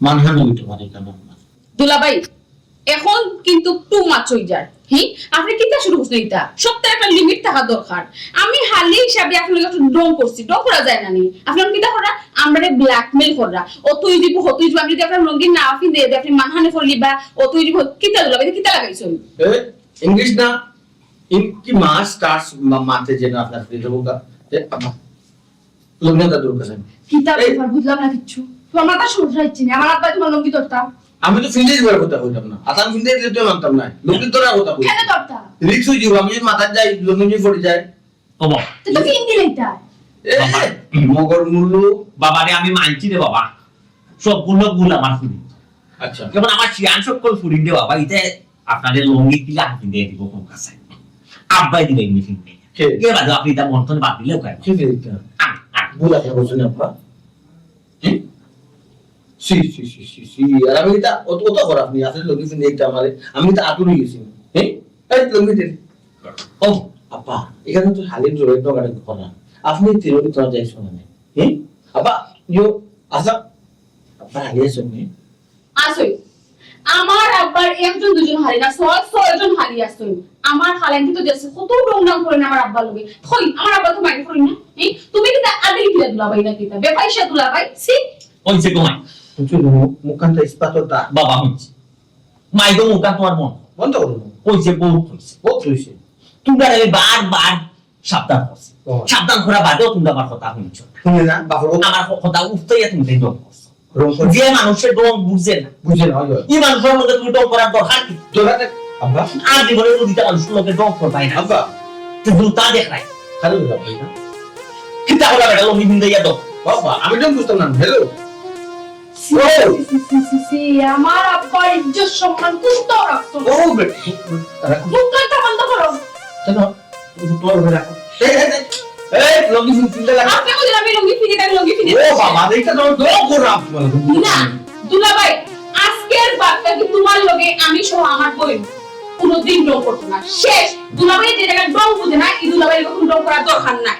মানহানি হইতে পারে কেন আপনার? দুলাভাই, এখন কিন্তু টু মাচ হই যায়। হি, আপনি কিতা শুরু করছেন এটা? সপ্তাহে একটা লিমিট থাকা দরকার। আমি হালি হিসাবে আপনার একটু ডং করছি, ডং করা যায় না নি? আপনার কিতা করা? আমরা ব্ল্যাকমেইল করা। অতই দিব, হতই দিব। আমি যদি আপনার লুঙ্গি না ফিন দিয়ে, আপনি মানহানি করলি বা অতই দিব, কিতা দুলাভাই, কিতা লাগাইছেন? এ, ইংলিশ না? ইন কি মাস কার্স মা-, মাতে যে না আপনার ফ্রি দেবো গা? এ, আব্বা, লুঙ্গি দা দূর করেন। কিতা এই ব্যাপার? বুঝলাম না কিচ্ছু। তোমার মাথা সমস্যা হচ্ছে না। আমার আব্বা তোমার লুঙ্গি ধরতাম। আমি তো ফিন্দাই দিবার কথা কইতাম না, আতান ফিন্দাই দিলে তো মানতাম না, লুঙ্গি ধরার কথা কই। কেন ধরতা? রিক্স অই যাইবো, আমি যদি মাথাত যাই, লুঙ্গি যদি পড়ি যায়। ও বাবা। তো তো ফিন্দি লইতা। এ, বাবা। মগর মুল্লু। বাবা রে, আমি মানছি রে বাবা, সবগুলো ভুল আমার ফুরি। আচ্ছা। যেমন আমার শিয়ান সকল ফুরি রে বাবা, ইতে আপনারে লুঙ্গি কিলা ফিন্দাই দিব কোন কাছে? আব্বাই দিলে এমনি ফিন্দাই। কে? কে বাদে আপনি ইতা মন থনে বাদ দিলেও কেন? কে ফিন্দাই দিতা? আ, আ। ভুল আছে বলছেন আব্বা। হুম? সি, সি, সি, সি, সি। আর আমি ইতা অত, অত খারাপ নি, আসলে লুঙ্গি ফিন্দাই দিতা আমারে, আমি তো আতুর অই গেছি। হ্যাঁ? এই লুঙ্গি দে। ও, আপা, এখানে তো হালিম জোরে দোকানে করা। আপনি তিন দিন তোমার যাই শোনা নেই। হ্যাঁ? আপা, ইয়ো, আসা, আপা, হালিয়া শুননি। আসই। আমার আব্বার একজন দুজন হালি না, ছয়, ছয়জন হালি আসই। আমার হালাইন তো দেশে কত ডং ডং করে না আমার আব্বার লগে। কই, আমার আব্বা তো মাইর করি না। এই, তুমি কিতা আদিল কিতা দুলাভাই না কিতা? বেপাইসা দুলাভাই, ছি। ওই যে ঘুমাই। বুঝছো, মু-, মুখখানটা ইস্পাত ওটা। বাবা হইছে। মাই তো মুখখান তোমার মন। বন্ধ করো। ওই যে বহুত হইছে। বহুত হইছে। তোমরা আমি বারবার সাবধান করছি। ও। সাবধান করা বাদেও তোমরা আমার কথা শুনছো না। শুনে না, বাপর কথা। আমার ক-, কথা উঠতেই তুমি তাই ডং করছো। রং করে। যে মানুষের ডং বুঝে না। বুঝে না, হয়, হয়। এই মানুষের মধ্যে তুমি ডং করার দরকার কি? দরকার নেই। আব্বা। আর জীবনে যদি তা মানুষের মধ্যে ডং করবাই না। আব্বা। তো জুতা দেখ নাই। খালি জুতা ভাই না। কিতা করা বেটা, লুঙ্গি ফিন্দাইয়া দাও। বাবা, আমি ডং বুঝতাম না। হ্যালো। ছি, ও। ছি, ছি, ছি, ছি, আমার আব্বার ইজ্জত সম্মান কুন্তাও রাখছো না। ও, বেটা। মুখখানটা বন্ধ করো। কেন? তোমার উপরে রাখো। এই, এই, এই, এই, লুঙ্গি ফিন-, ফিনতে লাগে। আপনি বুঝলেন আমি লুঙ্গি ফিনি, আমি লুঙ্গি ফিনি। ও বাবা, এইটা তো ডং করা। না, দুলাভাই, আজকের বাদ থাকি তোমার লগে আমি সহ আমার বইন কোনোদিন ডং করতো না। শেষ। দুলাভাই যে জায়গায় ডং বুঝে না, এই দুলাভাই এরকম ডং করার দরকার নাই।